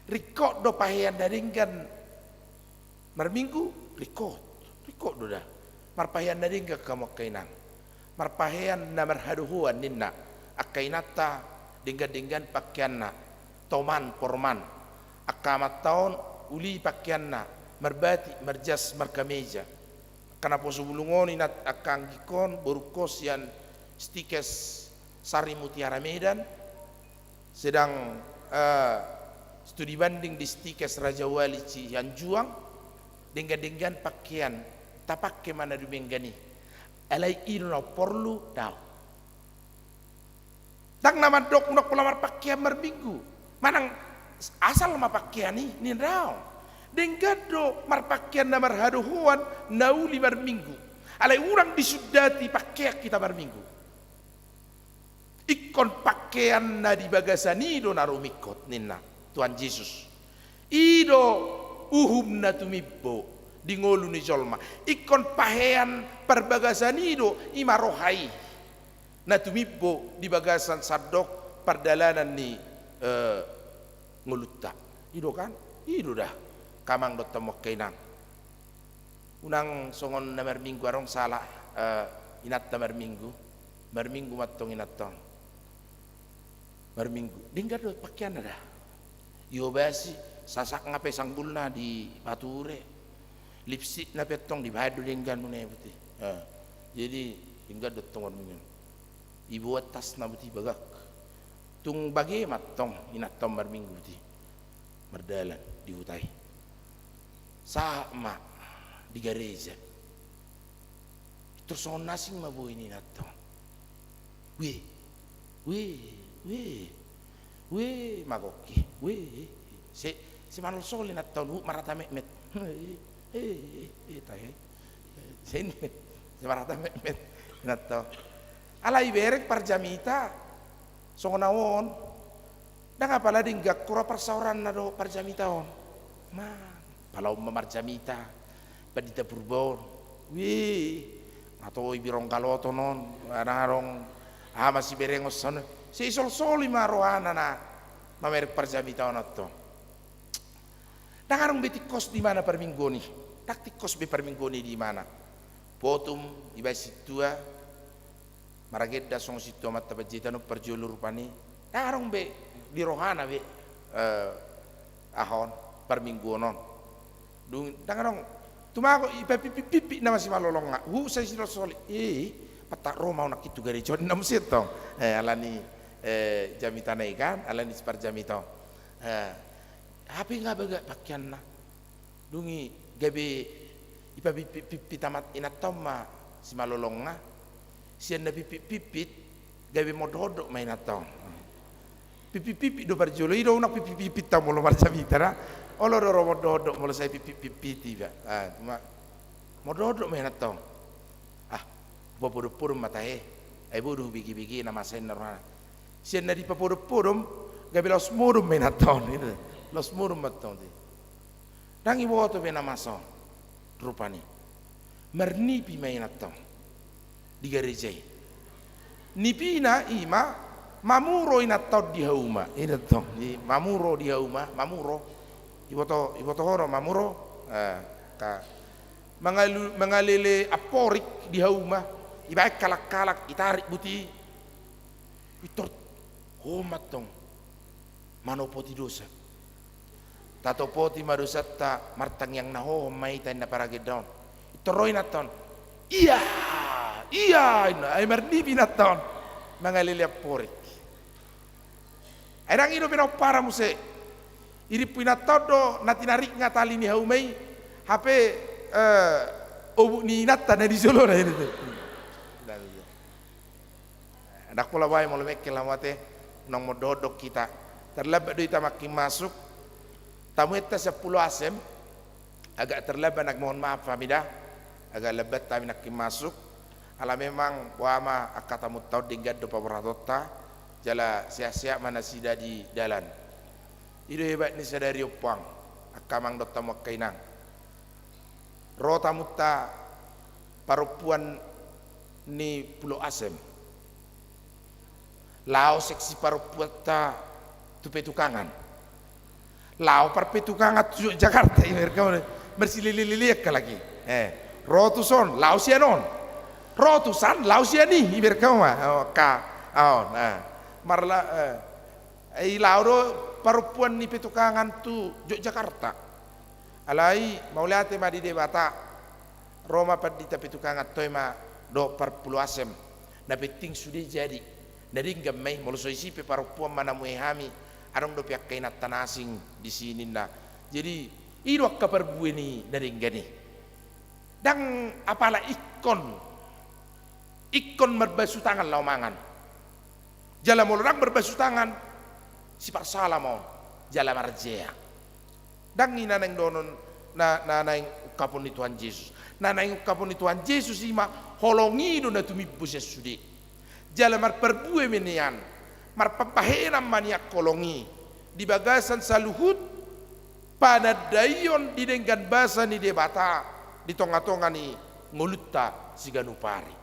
Ringkot do pahean na denggan marminggu, ringkot. Ringkot do da. Marpahean na denggan hamu angka inang. Marpahean na marhadohoan ninna. Angka inanta denggan-denggan pakeanna. Toman, formal. Angka amanta on uli pakeanna. Marbatik, marjas, markameja. Angka naposobulung on, inanta, angka anggingkon, borungkon sian Stikes Sari Mutiara Medan, sedang, eh, studi banding di Stikes Raja Wali Cianjuang, denggan-denggan pakean, tapake ma na dumenggan i. Alai i do na porlu, daong. Ndang na mandok unang pola marpakean marminggu. Manang asal ma pakean i, ninna, daong. Denggan do marpakean na marhadohoan, na uli marminggu. Alai unang disundati pakean hita marminggu. Ingkon pakean na di bagasan i do na rumingkot, ninna Tuhan Jesus. I do uhum na tumimbo di ngolu ni jolma. Ingkon pahean parbagasan i do, i ma roha i na tumimbo di bagasan sandok pardalanan ni, eh, ngolunta. I do kan? I do da. Angka amang dohot hamu angka inang. Unang songon na marminggu, adong sala, eh, inanta marminggu. Marminggu mantong inanta on. Marminggu. Denggan do pakeanna da. Iobasi, sasakna pe sanggulna dipature. Lipstikna pe antong dibaen do denggan, muna i boti. Eh, jadi denggan do antong marminggu. Iboan tasna boti bagak. Tung bage mantong inanta on marminggu boti. Mardalan di huta i. Sahat ma di gareja. Tor songon na asing ma boi ni inanta on. Weh, weh, weh, weh, magongki, weh. Se, se manolsol inanta on, huhut marhata metmet. Eh, eh, eh, eh, tahe. Se, se marhata metmet inanta on. Alai bereng parjamita songon au on. Ndang apala denggan hura parsaoranna dohot parjamita on. Ma, pala on ma marjamita Pandita Purba on. Wih, nga toi birong galoton on, ndang adong aha ma siberengon songon. Sai isolsoli ma rohana na mamereng parjamita on antong. Ndang adong be tingkos di ibana parmingguon i. Ndang tingkos be parmingguon i di ibana. Potum dibaen sintua, maragenda songon sintua amanta Panjaitan on parjolo rupani. Ndang adong be di rohana be, eh, aha on, parmingguon on. Dung, ndang adong, tumagon, ipapimpit-pimpit nama simalolongna. Huhut sai sinolsoli. Eh, patak ro ma au nangkin tu gareja on, ninna muse antong. Eh, alani, eh, jamitana i kan, alani siparjamita on. Eh, hape nga bagak pakeanna. Dung i gabe ipapimpit-pimpit amat inanta on ma simalolongna. Sian na pimpit-pimpit gabe mondok-ondok ma inanta on. Pimpit-pimpit do parjolo, i do unang pimpit-pimpit au molo marjamita da. Olo do ro mondok-ondok molo sai pimpit-pimpit iba. Ah, cuma mondok-ondok ma inanta on. Ah, hupapodom-podom ma tahe. Ai boi do hubege-bege na masa i ninna rohana. Sian na dipapodom-podom gabe laos modom ma inanta on, gitu. Laos modom ma antong. Ndang iboto be na masa on rupani. Marnipi ma inanta on di gareja i. Nipina i ma mamuro inanta on di hauma. Inanta on, i mamuro di hauma, mamuro. Iboto, iboto ho do mamuro? Eh, ka. Mangalu-, mangalele amporik di hauma. Ibaen halak-halak, itarik boti i. Pintor, ho ma antong manopoti dosa. Tatopoti ma dosanta, martangiang na hohom ma hita, ninna paragenda on. Pintor ro inanta on. Ia, ia, ninna, ai marnipi inanta on. Mangalele amporik. Ai ndang i dope na pomparan muse. Irimpu inanta on do na tinarikna tali ni hauma i. Hape, eh, obuk ni inanta na di jolona i do. Ndang pola bae molo mengkel hamu ate, unang mondok-ondok hita. Terlambat do hita nangkin masuk. Tamuhonta sian Pulo Asem, agak terlambat, nangkin mohon maaf hami da. Agak lambat hami nangkin masuk. Ala memang boha ma angka tamunta on denggan do paborhatonta, jala sehat-sehat ma nasida di dalan. I do hebat ni sadari on, angka amang dohot hamu angka inang. Ro tamunta parompuan ni Pulo Asem. Laho seksi parompuanta tu Petukangan. Laho parpetukangan tu Yogyakarta, ibereng hamu, marsilele-lelean halak i. Eh, ro tuson, laho sian on. Ro tusan, laho sian i, ibereng hamu ma. Oh, ka, aon, ah. Marla, eh. I laho do parompuan ni Petukangan tu Yogyakarta. Alai mauliate ma di Debata, ro ma pandita Petukangan, toe ma dohot par Pulo Asem. Na penting sude jadi. Na denggan ma i, molo so disi pe parompuan ma na muhe hami, adong dope angka inanta na asing disi, ninna. Jadi, i do angka parbue ni na denggan i. Ndang apala ingkon, ingkon marbasu tangan laho mangan. Jala molo ndang marbasu tangan, siparsala ma on, jala marjea. Ndang i na naeng dohonon, na, na naeng ungkapon ni Tuhan Jesus. Na naeng ungkapon ni Tuhan Jesus i ma holong i do na tumimbo sian sude. Jala marparbue ma nian, marpambahenan ma nian holong i di bagasan saluhut panandaion di denggan basa ni Debata di tonga-tonga ni ngolunta siganup ari.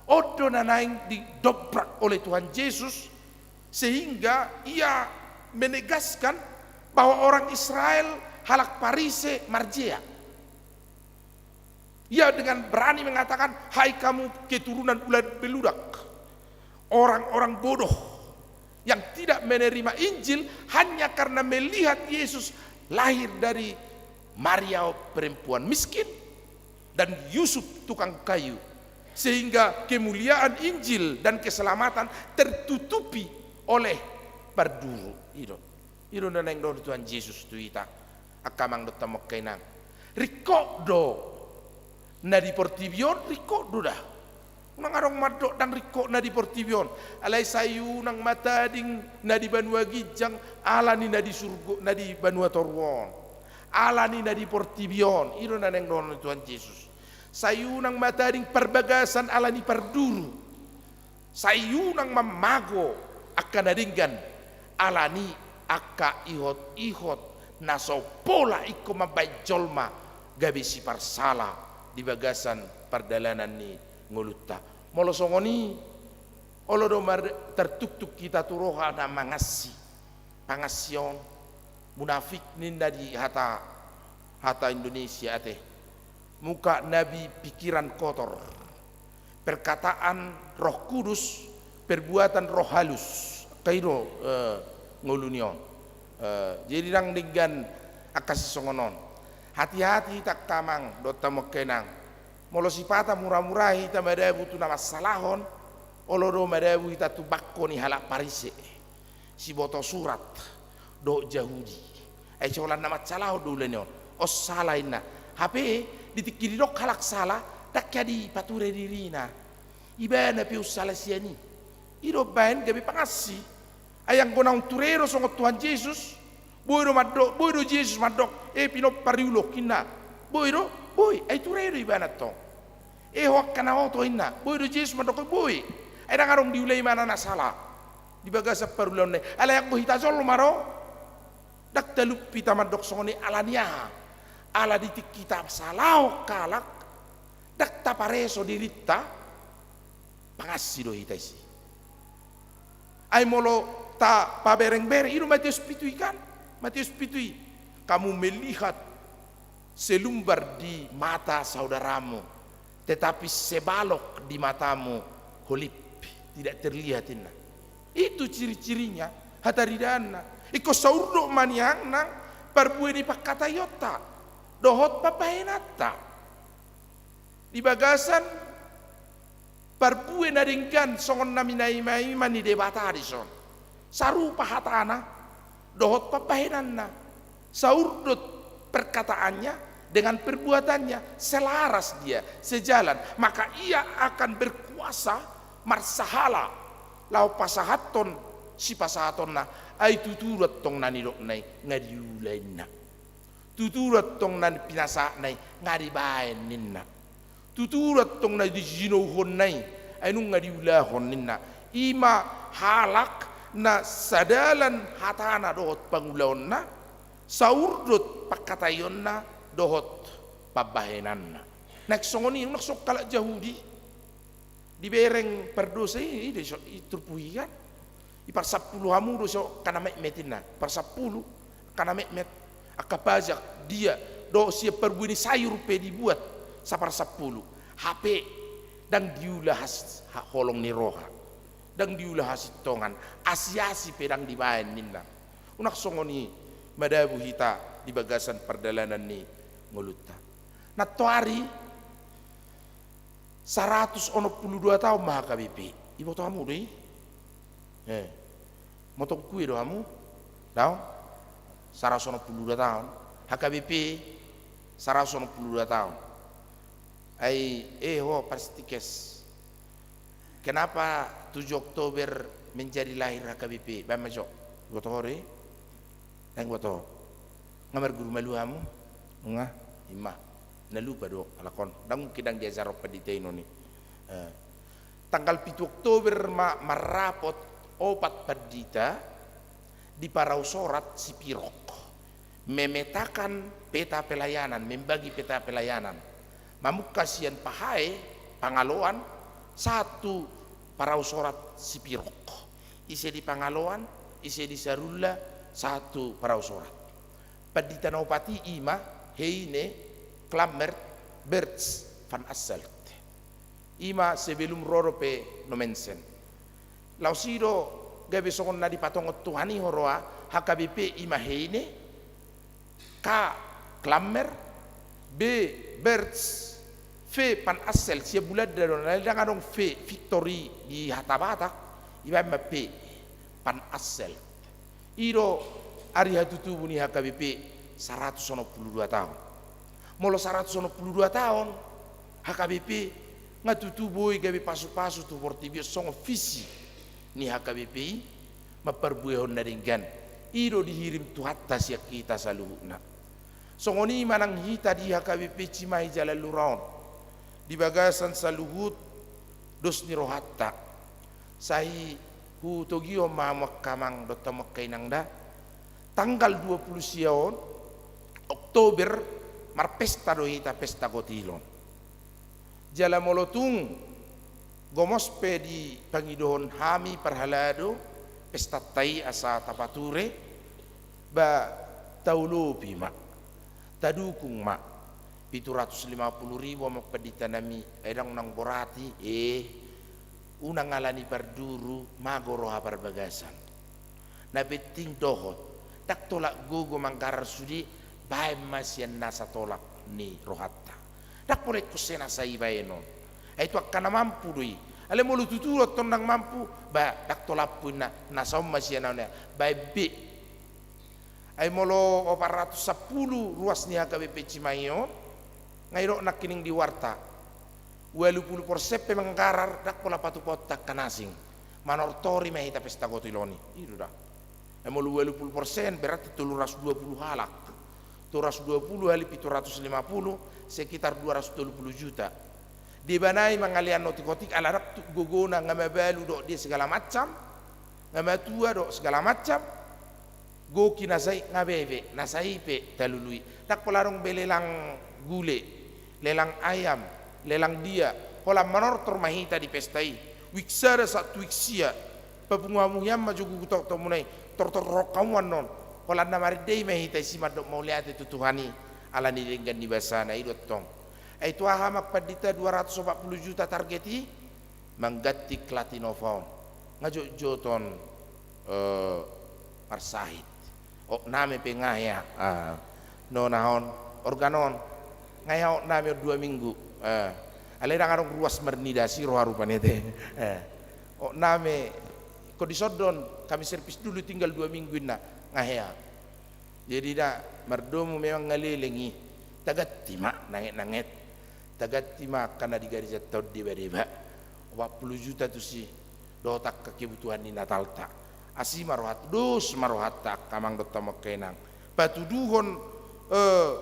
On do na naeng didobrak oleh Tuhan Jesus, sehingga ia menegaskan bahwa orang Israel, halak Parise, marjea. Ia dengan berani mengatakan, "Hai kamu keturunan ulat beludak, orang-orang bodoh yang tidak menerima Injil hanya karena melihat Yesus lahir dari Maria perempuan miskin dan Yusuf tukang kayu, sehingga kemuliaan Injil dan keselamatan tertutupi oleh parduru." I do. I do na naeng dohot Tuhan Jesus tu hita, angka amang dohot hamu angka inang. Ringkot do na di portibi on, ringkot do da. Unang adong mandok ndang ringkot na di portibi on. Alai sai unang ma tading na di banua ginjang ala ni na di surgo, na di banua toru on. Ala ni na di portibi on, i do na naeng dohon Tuhan Jesus. Sai unang ma tading parbagasan ala ni parduru. Sai unang ma mago angka na denggan, ala ni angka ihot-ihot na so pola ingkon mambahen jolma gabe siparsala di bagasan pardalanan ni ngolunta. Molo songon i, olo do mar-, tartuktuk hita tu roha na mangansi. Pangansi on munafik ninna di hata, hata Indonesia ate. Muka nabi, pikiran kotor. Perkataan Roh Kudus, perbuatan roh halus. Angka i do, eh, ngolu ni on. Eh, jadi ndang denggan angka sisongon on. Hati-hati hita angka amang dohot hamu angka inang. Molo sipata mura-mura hita madabu tu na mansalahon, olo do madabu hita tu bangko ni halak Parise. Siboto surat dohot Jahudi. Ai holan na mansalahon do ulaon on. On sala inna. Hape di tingki didok halak sala, ndang hea dipature dirina. Ibana pe umsala sian i. I do umbahen gabe pangansi. Ai anggo naung ture do songon Tuhan Jesus, boi do mandok, boi do Jesus mandok, "E, pinompar, iulok," inna. Boi do, boi, ai ture do ibana tong. "E, ho angka na oto," inna. Boi do Jesus mandok, boi. Ai ndang adong diula ibana na sala di bagasan parulaonna i. Alai anggo hita jolma do, ndang talup hita mandok songon i, ala ni aha? Ala di tingki tasalahon halak, ndang tapareso dirinta, pangansi do hita disi. Ai molo tapabereng-bereng, i do Matius pitu i kan? Matius pitu i. "Kamu melihat selumbar di mata saudaramu, tetapi sebalok di matamu holip, tidak terlihat," inna. Itu ciri-cirinya, hataridaanna. Ingkon saurdot ma nian nang parbue ni pangkataionta dohot pambahenanta. Di bagasan parbue na denggan songon na minaima-ima ni Debata dison. Sarupa hatana dohot pambahenanna. Saurdot perkataannya dengan perbuatannya, selaras dia, sejalan. Maka ia akan berkuasa marsahala laho pasahathon sipasahatonna, ai tutu do antong na nidokna i nga diula inna. Tutu do antong na pinasahatna i nga dibaen ninna. Tutu do antong na dijinouhonna i, ai nunga diulahon ninna. I ma halak na sadalan hatana dohot pangulaonna, saurdot pangkataionna dohot pambahenanna. Naeng songon i, unang songon halak Jahudi. Dibereng pardosa i, i do so, i turpuk i kan. I parsampulu hamu do so angka na metmet inna. Parsampulu angka na metmet, angka pajak, dia, dohot sian parbue ni sayur pe dibuat saparsampulu. Hape ndang diula has-, ha-, holong ni roha. Ndang diula hasintongan. Asi-asi pe ndang dibaen ninna. Unang songon i madabu hita di bagasan pardalanan ni ngolunta. Nantoari saratus onom pulu dua taon ma H K B P. Iboto hamu do i? Eh. Motong kue do hamu? Daong? Saratus onom pulu dua taon. H K B P saratus onom pulu dua taon. Ai, eh, ho, parstikes. Kenapa tujuh Oktober menjadi lahir H K B P? Baen ma jo. Iboto ho do i? Ndang iboto ho. Nga marguru malua hamu? Nunga? I ma. Na lupa do halak on. Ndang mungkin ndang diajarhon pandita i on i. Eh. Tanggal pitu Oktober ma marrapot opat pandita di Parau Sorat Sipirok. memetakan peta pelayanan, membagi peta pelayanan. Mamungka sian Pahae, Pangaloan, sahat tu Parausorat Sipirok. Ise di Pangaloan, ise di Sarulla, sahat tu Parausorat. Pandita na opat i ima Heine, Klammert, Berts, Van Asselt. Ima sebelum ro dope Nommensen. Laos i do gabe songon na dipatongon Tuhan i huroha. H K B P ima Heine, K, Klammert, B, Berts, V, Van Asselt. Sian Bulanda do, na ndang adong V, Victory di hata Batak, ibaen ma V, Van Asselt. I do ari hatutubu ni H K B P saratus onom pulu dua taon. Molo saratus onom pulu dua taon, H K B P nga tutu boi gabe pasupasu tu portibi on songon visi ni H K B P i, mamparbuehon na denggan. I do dihirim Tuhanta sian hita saluhutna. Songon i manang hita di H K B P Cimahi Jalan Lura on, di bagasan saluhut dos ni rohanta. Sai hutogihon ma hamu angka amang dohot hamu angka inang da, tanggal dua pulu sia on Oktober, marpesta do hita, pesta kotilon. Jala molo tung gomos pe dipangidohon hami parhalado pestanta i asa tapature, ba taolopi ma, tadukung ma. Pitu ratus lima pulu ribu, amang pandita nami, ai ndang unang borat i, eh, unang ala ni parduru, mago roha parbagasan. Na penting dohot, ndang tolap gogo manggarar sude, baen ma sian nasa tolap ni rohanta. Ndang pola ingkon sai nasa i baenon. Ai tu angka na mampu do i. Alai molo tutu do tong ndang mampu, ba ndang tolaphu inna, nasa on ma sian ahu na baen be. Ai molo opat ratus sampulu ruas ni H K B P Cimahi on, nga didok nangkining di warta, ualu pulu porsen pe manggarar, ndang pola patupaonta angka na asing. Manortori ma hita pesta kotilon i. I do da. Ai molo ualu pulu porsen, berarti tolu ratus dua pulu halak. Tolu ratus dua pulu hali pitu ratus lima pulu, sekitar dua ratus tolu pulu juta. Deba nai mangalean otik-otik, ala ndang tuk gogona, nga mabalu dohot dia segala macam, nga matua dohot segala macam. Goki nasa i nga bebe, nasa i pe talului. Ndang pola adong be lelang gule, lelang ayam, lelang dia. Holan manortor ma hita di pesta i. Wik sada sahat tu wik sia. Papungu hamu hian ma jo gugu tongtongmuna i. Tortor roham hamu annon. Holan na marende i ma hita disi mandok mauliate tu Tuhan i. Ala ni denggan ni basana i do tong. Ai tu aha, amang pandita, dua ratus opat pulu juta target i? Mangganti Klatinova on. Nga jotjot on, eh, marsahit. Okname pe nga hea, ah, nona on, organ on. Nga hea okname on dua minggu. Eh, alai ndang adong ruas marnida, asi roha rupani ate. Eh, okname, ingkon dison do on, kami servis dulu, tinggal dua minggu inna, nga hea. Jadi da, mardomu memang nga leleng i. Taganti ma, nanget-nanget. Taganti ma angka na di garejanta on deba-deba. Opat pulu juta tusi. Dohot angka kebutuhan ni Natalta. Asi ma rohanta, dos ma rohanta angka amang dohot hamu angka inang. Patuduhon, eh,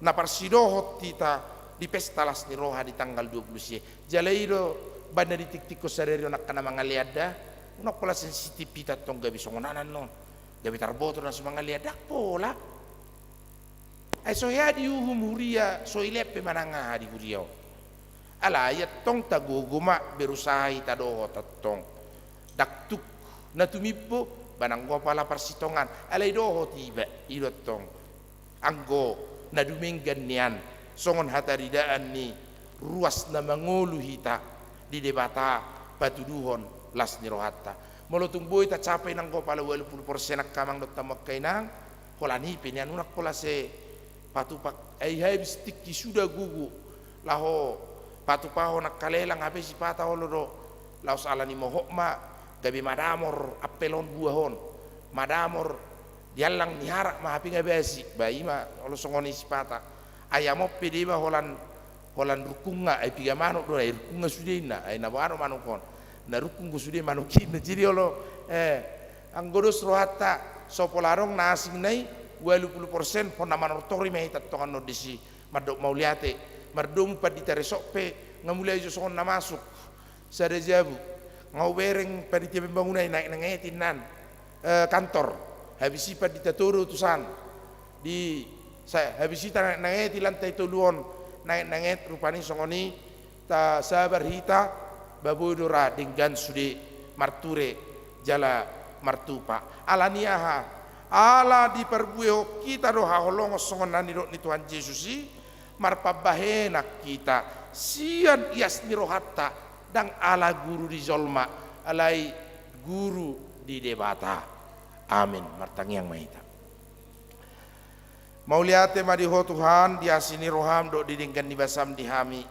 na parsidohot hita di pesta las ni roha di tanggal dua pulu sia. Jala i do baen na ditingtinghon sadari on angka na mangalean da. Unang pola sensitif hita tong gabe songon anak non. Gabe tarboto na so mangalean, ndang pola. Ai so hea diuhum huria, so ilean pe manang aha di huria on. Alai antong tagogo ma, berusaha hita dohot antong. Ndang tuk na tumimbo, ba nanggo apala parsitongaan. Alai dohot iba, i do antong. Anggo na dumenggan nian, songon hataridaan ni ruas na mangolu hita di Debata patuduhon las ni rohanta. Molo tung boi tacapai nanggo apala ualu pulu porsen angka amang dohot hamu angka inang, holan i pe nian unang pola sai patupa, ai habis tingki suda gogo laho patupahon angka lelang, hape sipata olo do, laos ala ni mohop ma, gabe madamor ampel on, buah on, madamor di allang ni harak ma, hape nga basi, ba i ma olo songon i sipata. Ayam on pe deba holan, holan rungkung nga, ai piga manuk do, ai rungkung nga sude inna, ai na boha do manuk on. Na rungkung do sude manuk i inna, jadi olo, eh, anggo dos rohanta, so pola adong na asing na i, ualu pulu porsen, hona manortori ma hita antong annon disi, mandok mauliate. Mardomu pandita resort pe, nga mulai jo songon na masuk. Sada jabu. Nga hubereng panitia pembangunan i, nanget-nanget inna, eh, kantor. Habis i pandita todo tusan. Di sa-, habis i tananget-nanget i lantai tolu on, nanget-nanget rupani songon i, tasabar hita, ba boi do ra denggan sude marture jala martupa. Ala ni aha? Ala diparbuehon hita do haholongon songon na nidok ni Tuhan Jesus i, marpambahenan hita sian ias ni rohanta, ndang ala guru di jolma, alai guru di Debata. Amin. Martangiang ma hita. Mauliate ma di Ho Tuhan, di asi ni roham dohot di denggan ni basam di hami.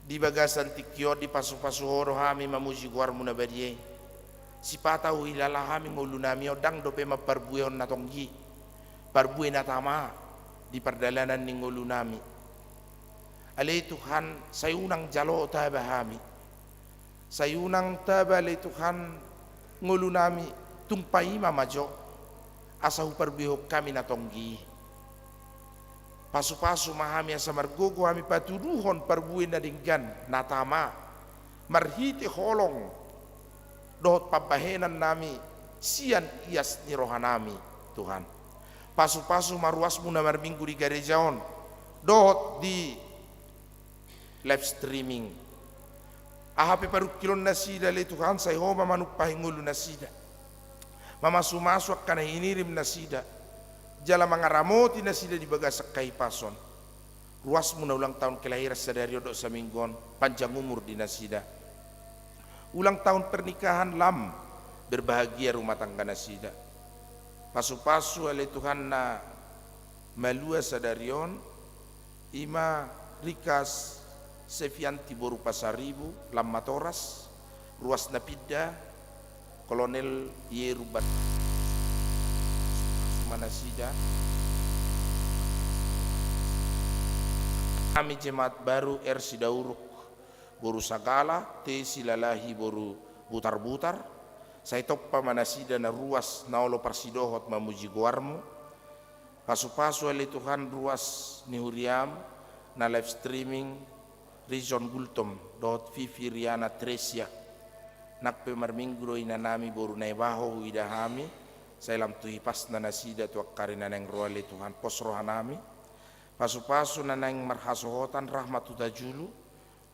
Di bagasan tingki on dipasupasu Ho do hami mamuji goarmu na badia i. Sipata huhilala hami ngolunami on ndang dope mamparbuehon na tonggi, parbue na tama di pardalanan ni ngolunami. Ale Tuhan, sai unang jalo taba hami. Sai unang taba ale Tuhan ngolunami, tung paima ma jo, asa huparbuehon hami na tonggi. Pasupasu ma hami asa margogo hami patuduhon parbue na denggan, na tama, marhite holong dohot pambahenannami sian ias ni rohanami, Tuhan. Pasupasu ma ruasmu na marminggu di gareja on, dohot di live streaming. Aha pe parungkilon nasida ale Tuhan, sai Ho ma manumpahi ngolu nasida, mamasumasu angka na hinirim nasida, jala mangaramoti nasida di bagasan hahipason. Ruasmu na ulang tahun kelahiran sadari on dohot saminggu on, panjang umur di nasida. Ulang tahun pernikahan lam, berbahagia rumah tangga nasida. Pasupasu ale Tuhan na malua sadari on, i ma Rikas Sevianti boru Pasaribu, lam matoras, ruas na pinda, Kolonel Yeru Bat-, ma nasida. Hami jemaat baru R Sidauruk boru Sagala, T Silalahi boru Butarbutar, sai tompa ma nasida na ruas na olo parsidohot mamuji goarmu. Pasupasu ale Tuhan ruas ni huriam na live streaming, Rizon Gultom dohot Vivi Riana Tresia. Nang pe marminggu do inanami boru Naibaho huida hami, sai lam tu hipasna nasida tu angka ari na naeng ro ale Tuhan, pos rohanami. Pasupasu na naeng marhasohotan Rahmat Hutajulu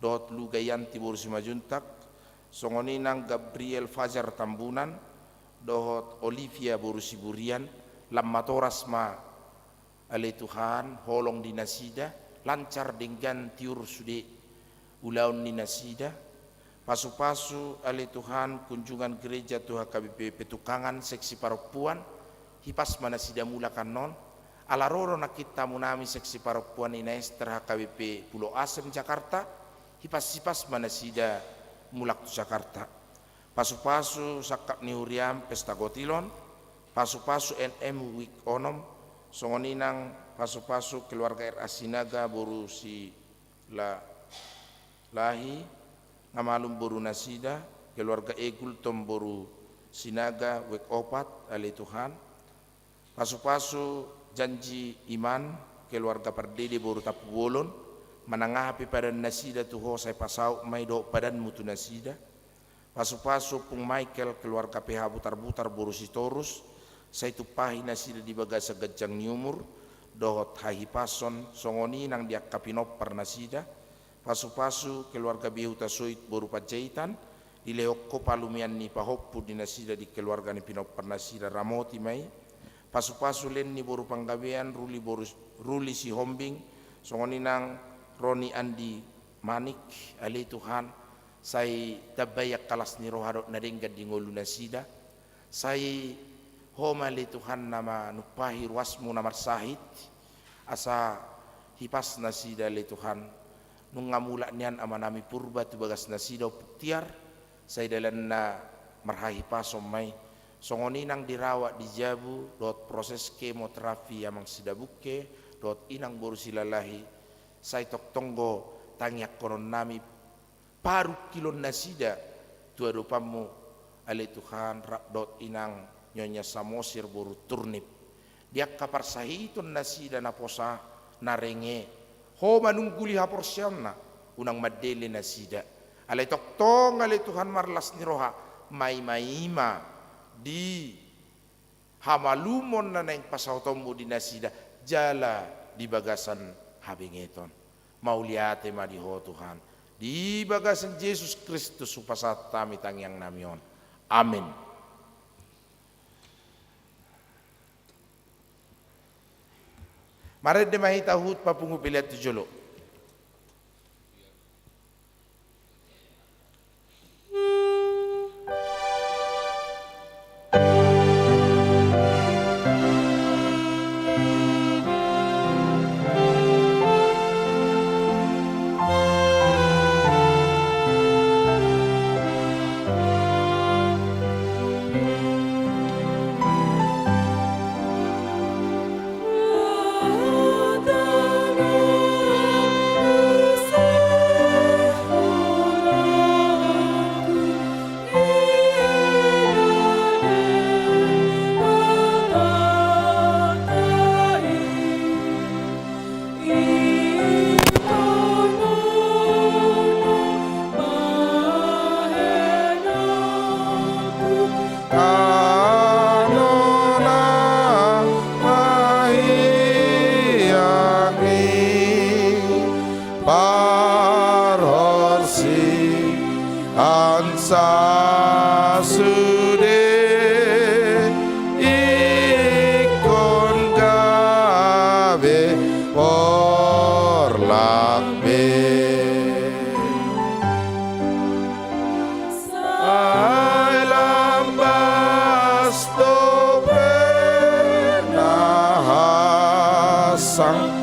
dohot Lu Gaianti boru Simanjuntak, songon i nang Gabriel Fajar Tambunan dohot Olivia boru Siburian, lam matoras ma ale Tuhan, holong di nasida, lancar denggan tiur sude ulaon ni nasida. Pasupasu ale Tuhan kunjungan gereja tu H K B P Petukangan seksi parompuan, hipas ma nasida mulak annon. Ala ro do nangkin tamunami seksi parompuan Ina Ester H K B P Pulau Asem Jakarta, hipas-hipas ma nasida mulak tu Jakarta. Pasupasu sangkap ni huriam Pesta Gotilon, pasupasu N M Week onom, songon i nang pasupasu keluarga R A Sinaga boru Sila-, Lahi, nga malum boru nasida, keluarga E Gultom boru Sinaga Week opat, ale Tuhan. Pasupasu Janji Iman, keluarga Pardede boru Tampubolon, manang aha pe padan nasida tu Ho sai pasaut ma i dohot padanmu tu nasida. Pasupasu Ompung Michael, keluarga P H Butarbutar boru Sitorus, sai tumpahi nasida di bagasan ganjang ni umur dohot hahipason, songon i nang di angka pinompar nasida. Pasupasu keluarga Bihutasoit boru Panjaitan, dilehon Ho palumean ni pahompu di nasida di keluarga ni pinompar nasida, ramoti ma i. Pasupasu Lenny boru Panggabean, Ruli boru, Ruli Sihombing, songon i nang Roni Andi Manik, ale Tuhan, sai tambai angka las ni roha dohot na denggan di ngolu nasida. Sai Ho ma ale Tuhan na manumpahi ruasmu na marsahit, asa hipas nasida ale Tuhan, nunga mulak nian amanami Purba tu bagas nasida Ompung Tiar, sai dalanna marhahipason ma i. Songon i nang dirawat di jabu dohot proses kemoterapi amang Sidabungke dohot inang boru Silalahi, sai tongtong do tangiangkononnami parungkilon nasida tu adopanmu, ale Tuhan, rap dohot inang Nyonya Samosir boru Turnip. Di angka parsahiton nasida naposa, na renge, Ho manungguli haporseaonna, unang mandele nasida. Alai tongtong ale Tuhan marlas ni roha, maima-ima di hamalumon na naeng pasahatonmu di nasida jala di bagasan habengeton. Mauliate ma di Ho Tuhan. Di bagasan Jesus Kristus hupasahat hami tangiangnami on. Amen. Marende ma hita huhut papungu pelean tu jolo. Parhorsian sasude ingkon gabe porlak be. Sai lambas dope na hasang.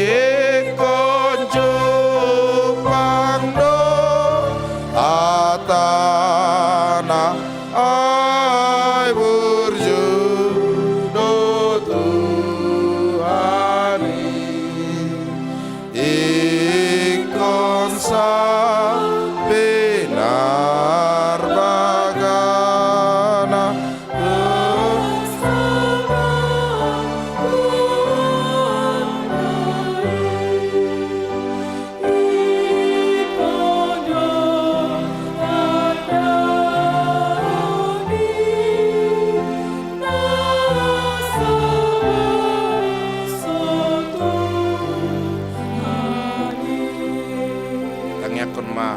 Ingkon jumpang do hatana, ai burju do Tuhan i. Ingkon sa pinarbagana. Tangiangkon ma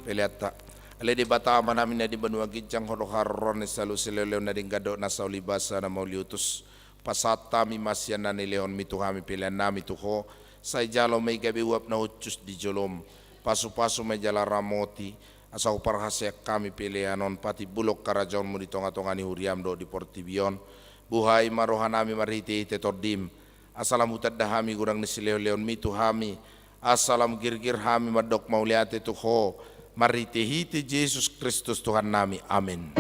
peleanta. Ale Debata Amanami na di banua ginjang, Ho do haroroan ni saluhut silehonlehon na denggan dohot na saulibasa na mauliutus. Pasahat hami ma sian na nilehonmi tu hami peleannami tu Ho, sai jalo ma i gabe uap na hushus di jolom. Pasupasu ma i jala ramoti, asa huparhaseang hami pelean on patimbulhon harajaonmu di tongatonga ni huriam dohot di portibi on. Buhai ma rohanami marhitehite Tondim, asa lam hutanda hami godang ni silehonlehonmi tu hami, asa lam girgir hami mandok mauliate tu Ho, marhitehite Jesus Kristus Tuhannami. Amen.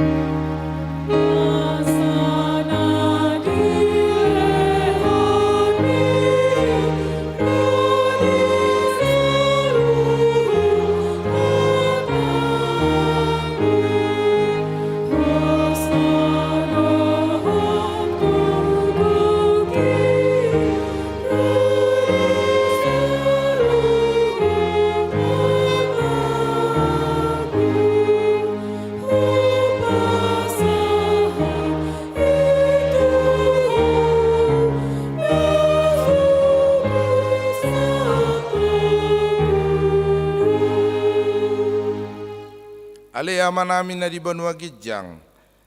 Ale Amanami na di banua ginjang,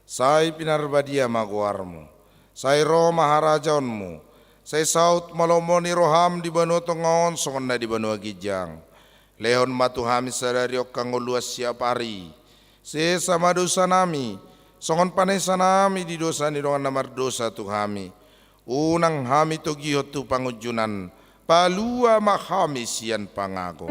sai pinarbadia ma goarmu. Sai ro ma harajaonmu. Sai saut ma lomo ni roham di banua tonga on songon na di banua ginjang. Lehon ma tu hami sadari on hangoluan siapari. Sesa ma dosanami, songon panesanami di dosa ni dongan na mardosa tu hami. Unang hami togihon tu pangunjunan, palua ma hami sian pangago.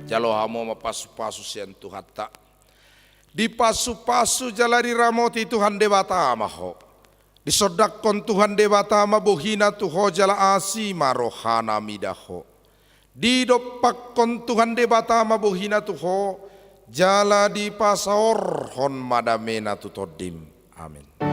Jalo hamu ma pasupasu sian Tuhanta. Dipasupasu jala diramoti Tuhan Debata ma ho. Disondangkon Tuhan Debata ma bohina tu ho jala asi ma rohana mida ho. Didompakkon Tuhan Debata ma bohina tu ho, jala dipasaorhon ma damena tu tondim. Amen.